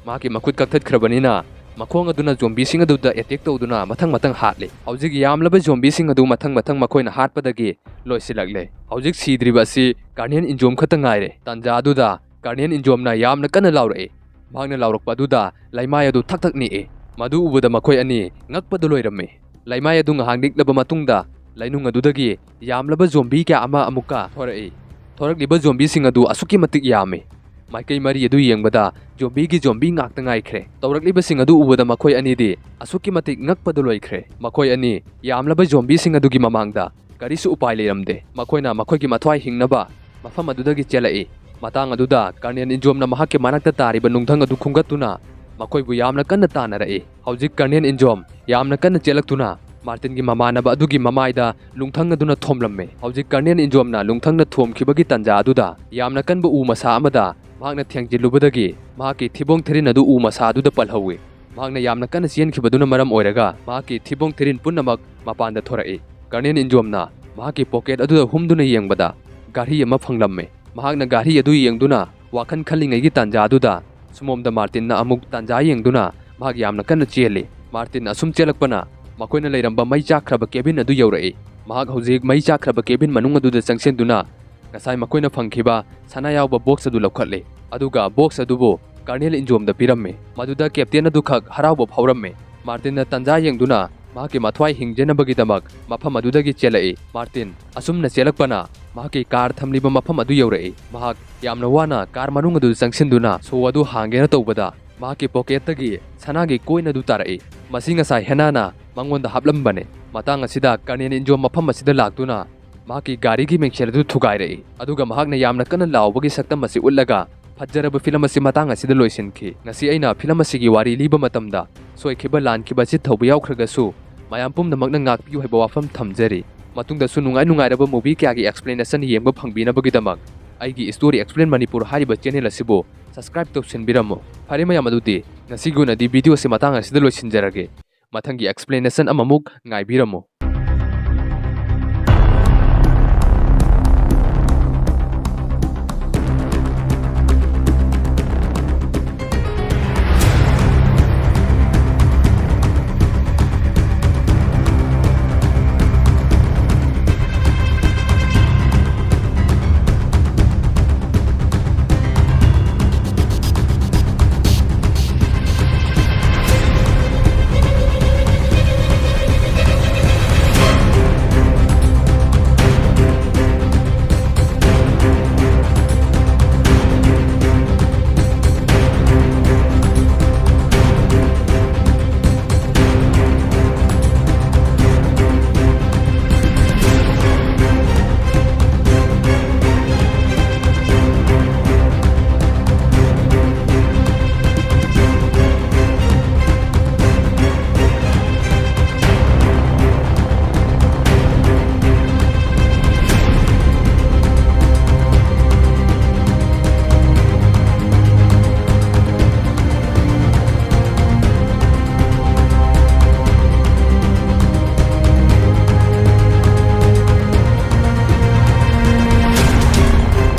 ꯃꯍꯥꯛꯀꯤ ꯃꯈꯨꯠ ꯀꯛꯊꯠꯈ꯭ꯔꯕꯅꯤꯅ ꯃꯈꯣꯡ ꯑꯗꯨꯅ ꯖꯣꯝꯕꯤꯁꯤꯡ ꯑꯗꯨꯗ ꯑꯦꯇꯦꯛ ꯇꯧꯗꯨꯅ ꯃꯊꯪ ꯃꯊꯪ ꯍꯥꯠꯂꯤ꯫ ꯍꯧꯖꯤꯛ ꯌꯥꯝꯂꯕ ꯖꯣꯝꯕꯤꯁꯤꯡ ꯑꯗꯨ ꯃꯊꯪ ꯃꯊꯪ ꯃꯈꯣꯏꯅ ꯍꯥꯠꯄꯗꯒꯤ ꯂꯣꯏꯁꯤꯜꯂꯛꯂꯦ꯫ ꯍꯧꯖꯤꯛ ꯁꯤꯗ꯭ꯔꯤꯕ ꯑꯁꯤ ꯒꯥꯔꯅꯤꯌꯟ ꯏꯟꯖꯣꯝ ꯈꯛꯇ ꯉꯥꯏꯔꯦ꯫ ꯇꯥꯟꯖꯥ ꯑꯗꯨꯗ ꯒꯥꯔꯅꯤꯌꯟ ꯏꯟꯖꯣꯝꯅ ꯌꯥꯝꯅ ꯀꯟꯅ ꯂꯥꯎꯔꯛꯏ꯫ ꯃꯍꯥꯛꯅ ꯂꯥꯎꯔꯛꯄ ꯑꯗꯨꯗ ꯂꯩꯃꯥꯏ ꯑꯗꯨ ꯊꯛ ꯊꯛ ꯅꯤꯛꯏ꯫ ꯃꯗꯨ ꯎꯕꯗ ꯃꯈꯣꯏ ꯑꯅꯤ ꯉꯛꯄꯗ ꯂꯣꯏꯔꯝꯃꯤ꯫ ꯂꯩꯃꯥꯏ ꯑꯗꯨ ꯉꯥꯏꯍꯥꯛ ꯅꯤꯛꯂꯕ ꯃꯇꯨꯡꯗ ꯂꯩꯅꯨꯡ ꯑꯗꯨꯗꯒꯤ ꯌꯥꯝꯂꯕ ꯖꯣꯝꯕꯤ ꯀꯌꯥ ꯑꯃ ꯑꯃꯨꯛꯀ ꯊꯣꯔꯛꯏ꯫ ꯊꯣꯔꯛꯂꯤꯕ ꯖꯣꯝꯕꯤꯁꯤꯡ ꯑꯗꯨ ꯑꯁꯨꯛꯀꯤ ꯃꯇꯤꯛ ꯌꯥꯝꯃꯤ꯫ ꯃꯥꯏꯀꯩ ꯃꯔꯤ ꯑꯗꯨ ꯌꯦꯡꯕꯗ ꯖꯣꯝꯕꯤꯒꯤ ꯖꯣꯝꯕꯤ ꯉꯥꯛꯇ ꯉꯥꯏꯈ꯭ꯔꯦ꯫ ꯇꯧꯔꯛꯂꯤꯕꯁꯤꯡ ꯑꯗꯨ ꯎꯕꯗ ꯃꯈꯣꯏ ꯑꯅꯤꯗꯤ ꯑꯁꯨꯛꯀꯤ ꯃꯇꯤꯛ ꯉꯛꯄꯗ ꯂꯣꯏꯈ꯭ꯔꯦ꯫ ꯃꯈꯣꯏ ꯑꯅꯤ ꯌꯥꯝꯂꯕ ꯖꯣꯝꯕꯤꯁꯤꯡ ꯑꯗꯨꯒꯤ ꯃꯃꯥꯡꯗ ꯀꯔꯤꯁꯨ ꯎꯄꯥꯏ ꯂꯩꯔꯝꯗꯦ꯫ ꯃꯈꯣꯏꯅ ꯃꯈꯣꯏꯒꯤ ꯃꯊ꯭ꯋꯥꯏ ꯍꯤꯡꯅꯕ ꯃꯐꯝ ꯑꯗꯨꯗꯒꯤ ꯆꯦꯜꯂꯛꯏ꯫ ꯃꯇꯥꯡ ꯑꯗꯨꯗ ꯀꯔꯅꯦꯜ ꯏꯟꯖꯣꯝꯅ ꯃꯍꯥꯛꯀꯤ ꯃꯅꯥꯛꯇ ꯇꯥꯔꯤꯕ ꯅꯨꯡꯊꯪ ꯑꯗꯨ ꯈꯨꯟꯒꯠꯇꯨꯅ ꯃꯈꯣꯏꯕꯨ ꯌꯥꯝꯅ ꯀꯟꯅ ꯇꯥꯟꯅꯔꯛꯏ꯫ ꯍꯧꯖꯤꯛ ꯀꯔꯅꯦꯜ ꯏꯟꯖꯣꯝ ꯌꯥꯝꯅ ꯀꯟꯅ ꯆꯦꯜꯂꯛꯇꯨꯅ ꯃꯥꯔꯇꯤꯟꯒꯤ ꯃꯃꯥꯟꯅꯕ ꯑꯗꯨꯒꯤ ꯃꯃꯥꯏꯗ ꯅꯨꯡꯊꯪ ꯑꯗꯨꯅ ꯊꯣꯝꯂꯝꯃꯤ꯫ ꯍꯧꯖꯤꯛ ꯀꯔꯅꯦꯜ ꯏꯟꯖꯣꯝꯅ ꯅꯨꯡꯊꯪꯅ ꯊꯣꯝꯈꯤꯕꯒꯤ ꯇꯥꯟꯖꯥ ꯑꯗꯨꯗ ꯌꯥꯝꯅ ꯀꯟꯕ ꯎ ꯃꯁꯥ ꯑꯃꯗ ꯃꯍꯥꯛꯅ ꯊꯦꯡꯖꯤꯜꯂꯨꯕꯗꯒꯤ ꯃꯍꯥꯛꯀꯤ ꯊꯤꯕꯣꯡ ꯊꯤꯔꯤꯟ ꯑꯗꯨ ꯎ ꯃꯁꯥ ꯑꯗꯨꯗ ꯄꯜꯍꯧꯏ꯫ ꯃꯍꯥꯛꯅ ꯌꯥꯝꯅ ꯀꯟꯅ ꯆꯦꯟꯈꯤꯕꯗꯨꯅ ꯃꯔꯝ ꯑꯣꯏꯔꯒ ꯃꯍꯥꯛꯀꯤ ꯊꯤꯕꯣꯡ ꯊꯤꯔꯤꯟ ꯄꯨꯝꯅꯃꯛ ꯃꯄꯥꯟꯗ ꯊꯣꯔꯛꯏ꯫ ꯀꯔꯅꯦꯜ ꯏꯟꯖꯣꯝꯅ ꯃꯍꯥꯛꯀꯤ ꯄꯣꯀꯦꯠ ꯑꯗꯨꯗ ꯍꯨꯝꯗꯨꯅ ꯌꯦꯡꯕꯗ ꯘꯔꯤ ꯑꯃ ꯐꯪꯂꯝꯃꯤ꯫ ꯃꯍꯥꯛꯅ ꯘꯔꯤ ꯑꯗꯨ ꯌꯦꯡꯗꯨꯅ ꯋꯥꯈꯜ ꯈꯜꯂꯤꯉꯩꯒꯤ ꯇꯥꯟꯖꯥ ꯑꯗꯨꯗ ꯁꯨꯃꯣꯝꯗ ꯃꯥꯔꯇꯤꯟꯅ ꯑꯃꯨꯛ ꯇꯥꯟꯖꯥ ꯌꯦꯡꯗꯨꯅ ꯃꯍꯥꯛ ꯌꯥꯝꯅ ꯀꯟꯅ ꯆꯦꯜꯂꯤ꯫ ꯃꯥꯔꯇꯤꯟ ꯑꯁꯨꯝ ꯆꯦꯜꯂꯛꯄꯅ ꯃꯈꯣꯏꯅ ꯂꯩꯔꯝꯕ ꯃꯩ ꯆꯥꯛꯈ꯭ꯔꯕ ꯀꯦꯕꯤꯟ ꯑꯗꯨ ꯌꯧꯔꯛꯏ꯫ ꯃꯍꯥꯛ ꯍꯧꯖꯤꯛ ꯃꯩ ꯆꯥꯛꯈ꯭ꯔꯕ ꯀꯦꯕꯤꯟ ꯃꯅꯨꯡ ꯑꯗꯨꯗ ꯆꯪꯁꯤꯟꯗꯨꯅ ꯉꯁꯥꯏ ꯃꯈꯣꯏꯅ ꯐꯪꯈꯤꯕ ꯁꯅꯥ ꯌꯥꯎꯕ ꯕꯣꯛꯁ ꯑꯗꯨ ꯂꯧꯈꯠꯂꯤ, ꯑꯗꯨꯒ ꯕꯣꯛꯁ ꯑꯗꯨꯕꯨ ꯀꯔꯅꯦꯜ ꯏꯟꯖꯣꯝꯗ ꯄꯤꯔꯝꯃꯤ꯫ ꯃꯗꯨꯗ ꯀꯦꯞꯇꯦꯟ ꯑꯗꯨꯈꯛ ꯍꯔꯥꯎꯕ ꯐꯥꯎꯔꯝꯃꯤ꯫ ꯃꯥꯔꯇꯤꯟꯅ ꯇꯥꯟꯖꯥ ꯌꯦꯡꯗꯨꯅ ꯃꯍꯥꯛꯀꯤ ꯃꯊ꯭ꯋꯥꯏ ꯍꯤꯡꯖꯅꯕꯒꯤꯗꯃꯛ ꯃꯐꯝ ꯑꯗꯨꯗꯒꯤ ꯆꯦꯜꯂꯛꯏ꯫ ꯃꯥꯔꯇꯤꯟ ꯑꯁꯨꯝꯅ ꯆꯦꯜꯂꯛꯄꯅ ꯃꯍꯥꯛꯀꯤ ꯀꯥꯔ ꯊꯝꯂꯤꯕ ꯃꯐꯝ ꯑꯗꯨ ꯌꯧꯔꯛꯏ꯫ ꯃꯍꯥꯛ ꯌꯥꯝꯅ ꯋꯥꯅ ꯀꯥꯔ ꯃꯅꯨꯡ ꯑꯗꯨ ꯆꯪꯁꯤꯟꯗꯨꯅ ꯁꯣ ꯑꯗꯨ ꯍꯥꯡꯒꯦꯅ ꯇꯧꯕꯗ ꯃꯍꯥꯛꯀꯤ ꯄꯣꯀꯦꯠꯇꯒꯤ ꯁꯅꯥꯒꯤ ꯀꯣꯏꯟ ꯑꯗꯨ ꯇꯥꯔꯛꯏ꯫ ꯃꯁꯤ ꯉꯁꯥꯏ ꯍꯦꯅꯥꯅ ꯃꯉꯣꯟꯗ ꯍꯥꯞꯂꯝꯕꯅꯤ꯫ ꯃꯇꯥꯡ ꯑꯁꯤꯗ ꯀꯔꯅꯦꯜ ꯏꯟꯖꯣꯝ ꯃꯐꯝ ꯑꯁꯤꯗ ꯂꯥꯛꯇꯨꯅ ꯃꯍꯥꯛꯀꯤ ꯒꯥꯔꯤꯒꯤ ꯃꯤꯡꯁꯦꯜ ꯑꯗꯨ ꯊꯨꯒꯥꯏꯔꯛꯏ, ꯑꯗꯨꯒ ꯃꯍꯥꯛꯅ ꯌꯥꯝꯅ ꯀꯟꯅ ꯂꯥꯎꯕꯒꯤ ꯁꯛꯇꯝ ꯑꯁꯤ ꯎꯠꯂꯒ ꯐꯖꯔꯕ ꯐꯤꯂꯝ ꯑꯁꯤ ꯃꯇꯥꯡ ꯑꯁꯤꯗ ꯂꯣꯏꯁꯤꯟꯈꯤ꯫ ꯉꯁꯤ ꯑꯩꯅ ꯐꯤꯂꯝ ꯑꯁꯤꯒꯤ ꯋꯥꯔꯤ ꯂꯤꯕ ꯃꯇꯝꯗ ꯁꯣꯏꯈꯤꯕ ꯂꯥꯟꯈꯤꯕ ꯆꯤꯠ ꯊꯧꯕ ꯌꯥꯎꯈ꯭ꯔꯒꯁꯨ ꯃꯌꯥꯝ ꯄꯨꯝꯅꯃꯛꯅ ꯉꯥꯛꯄꯤꯌꯨ ꯍꯥꯏꯕ ꯋꯥꯐꯝ ꯊꯝꯖꯔꯤ꯫ ꯃꯇꯨꯡꯗꯁꯨ ꯅꯨꯡꯉꯥꯏ ꯅꯨꯡꯉꯥꯏꯔꯕ ꯃꯨꯚꯤ ꯀꯌꯥꯒꯤ ꯑꯦꯛꯁꯄ꯭ꯂꯦꯅꯦꯁꯟ ꯌꯦꯡꯕ ꯐꯪꯕꯤꯅꯕꯒꯤꯗꯃꯛ ꯑꯩꯒꯤ ꯁ꯭ꯇꯣꯔꯤ ꯑꯦꯛꯁꯄ꯭ꯂꯦꯟ ꯃꯅꯤꯄꯨꯔ ꯍꯥꯏꯔꯤꯕ ꯆꯦꯅꯦꯜ ꯑꯁꯤꯕꯨ ꯁꯕꯁꯀ꯭ꯔꯥꯏꯕ ꯇꯧꯁꯤꯟꯕꯤꯔꯝꯃꯨ꯫ ꯐꯔꯦ ꯃꯌꯥꯝ, ꯑꯗꯨꯗꯤ ꯉꯁꯤꯒꯤ ꯑꯣꯏꯅꯗꯤ ꯚꯤꯗꯤꯑꯣ ꯑꯁꯤ ꯃꯇꯥꯡ ꯑꯁꯤꯗ ꯂꯣꯏꯁꯤꯟꯖꯔꯒꯦ꯫ ꯃꯊꯪꯒꯤ ꯑꯦꯛꯁꯄ꯭ꯂꯦꯅꯦꯁꯟ ꯑꯃꯃꯨꯛ ꯉꯥꯏꯕꯤꯔꯝꯃꯨ꯫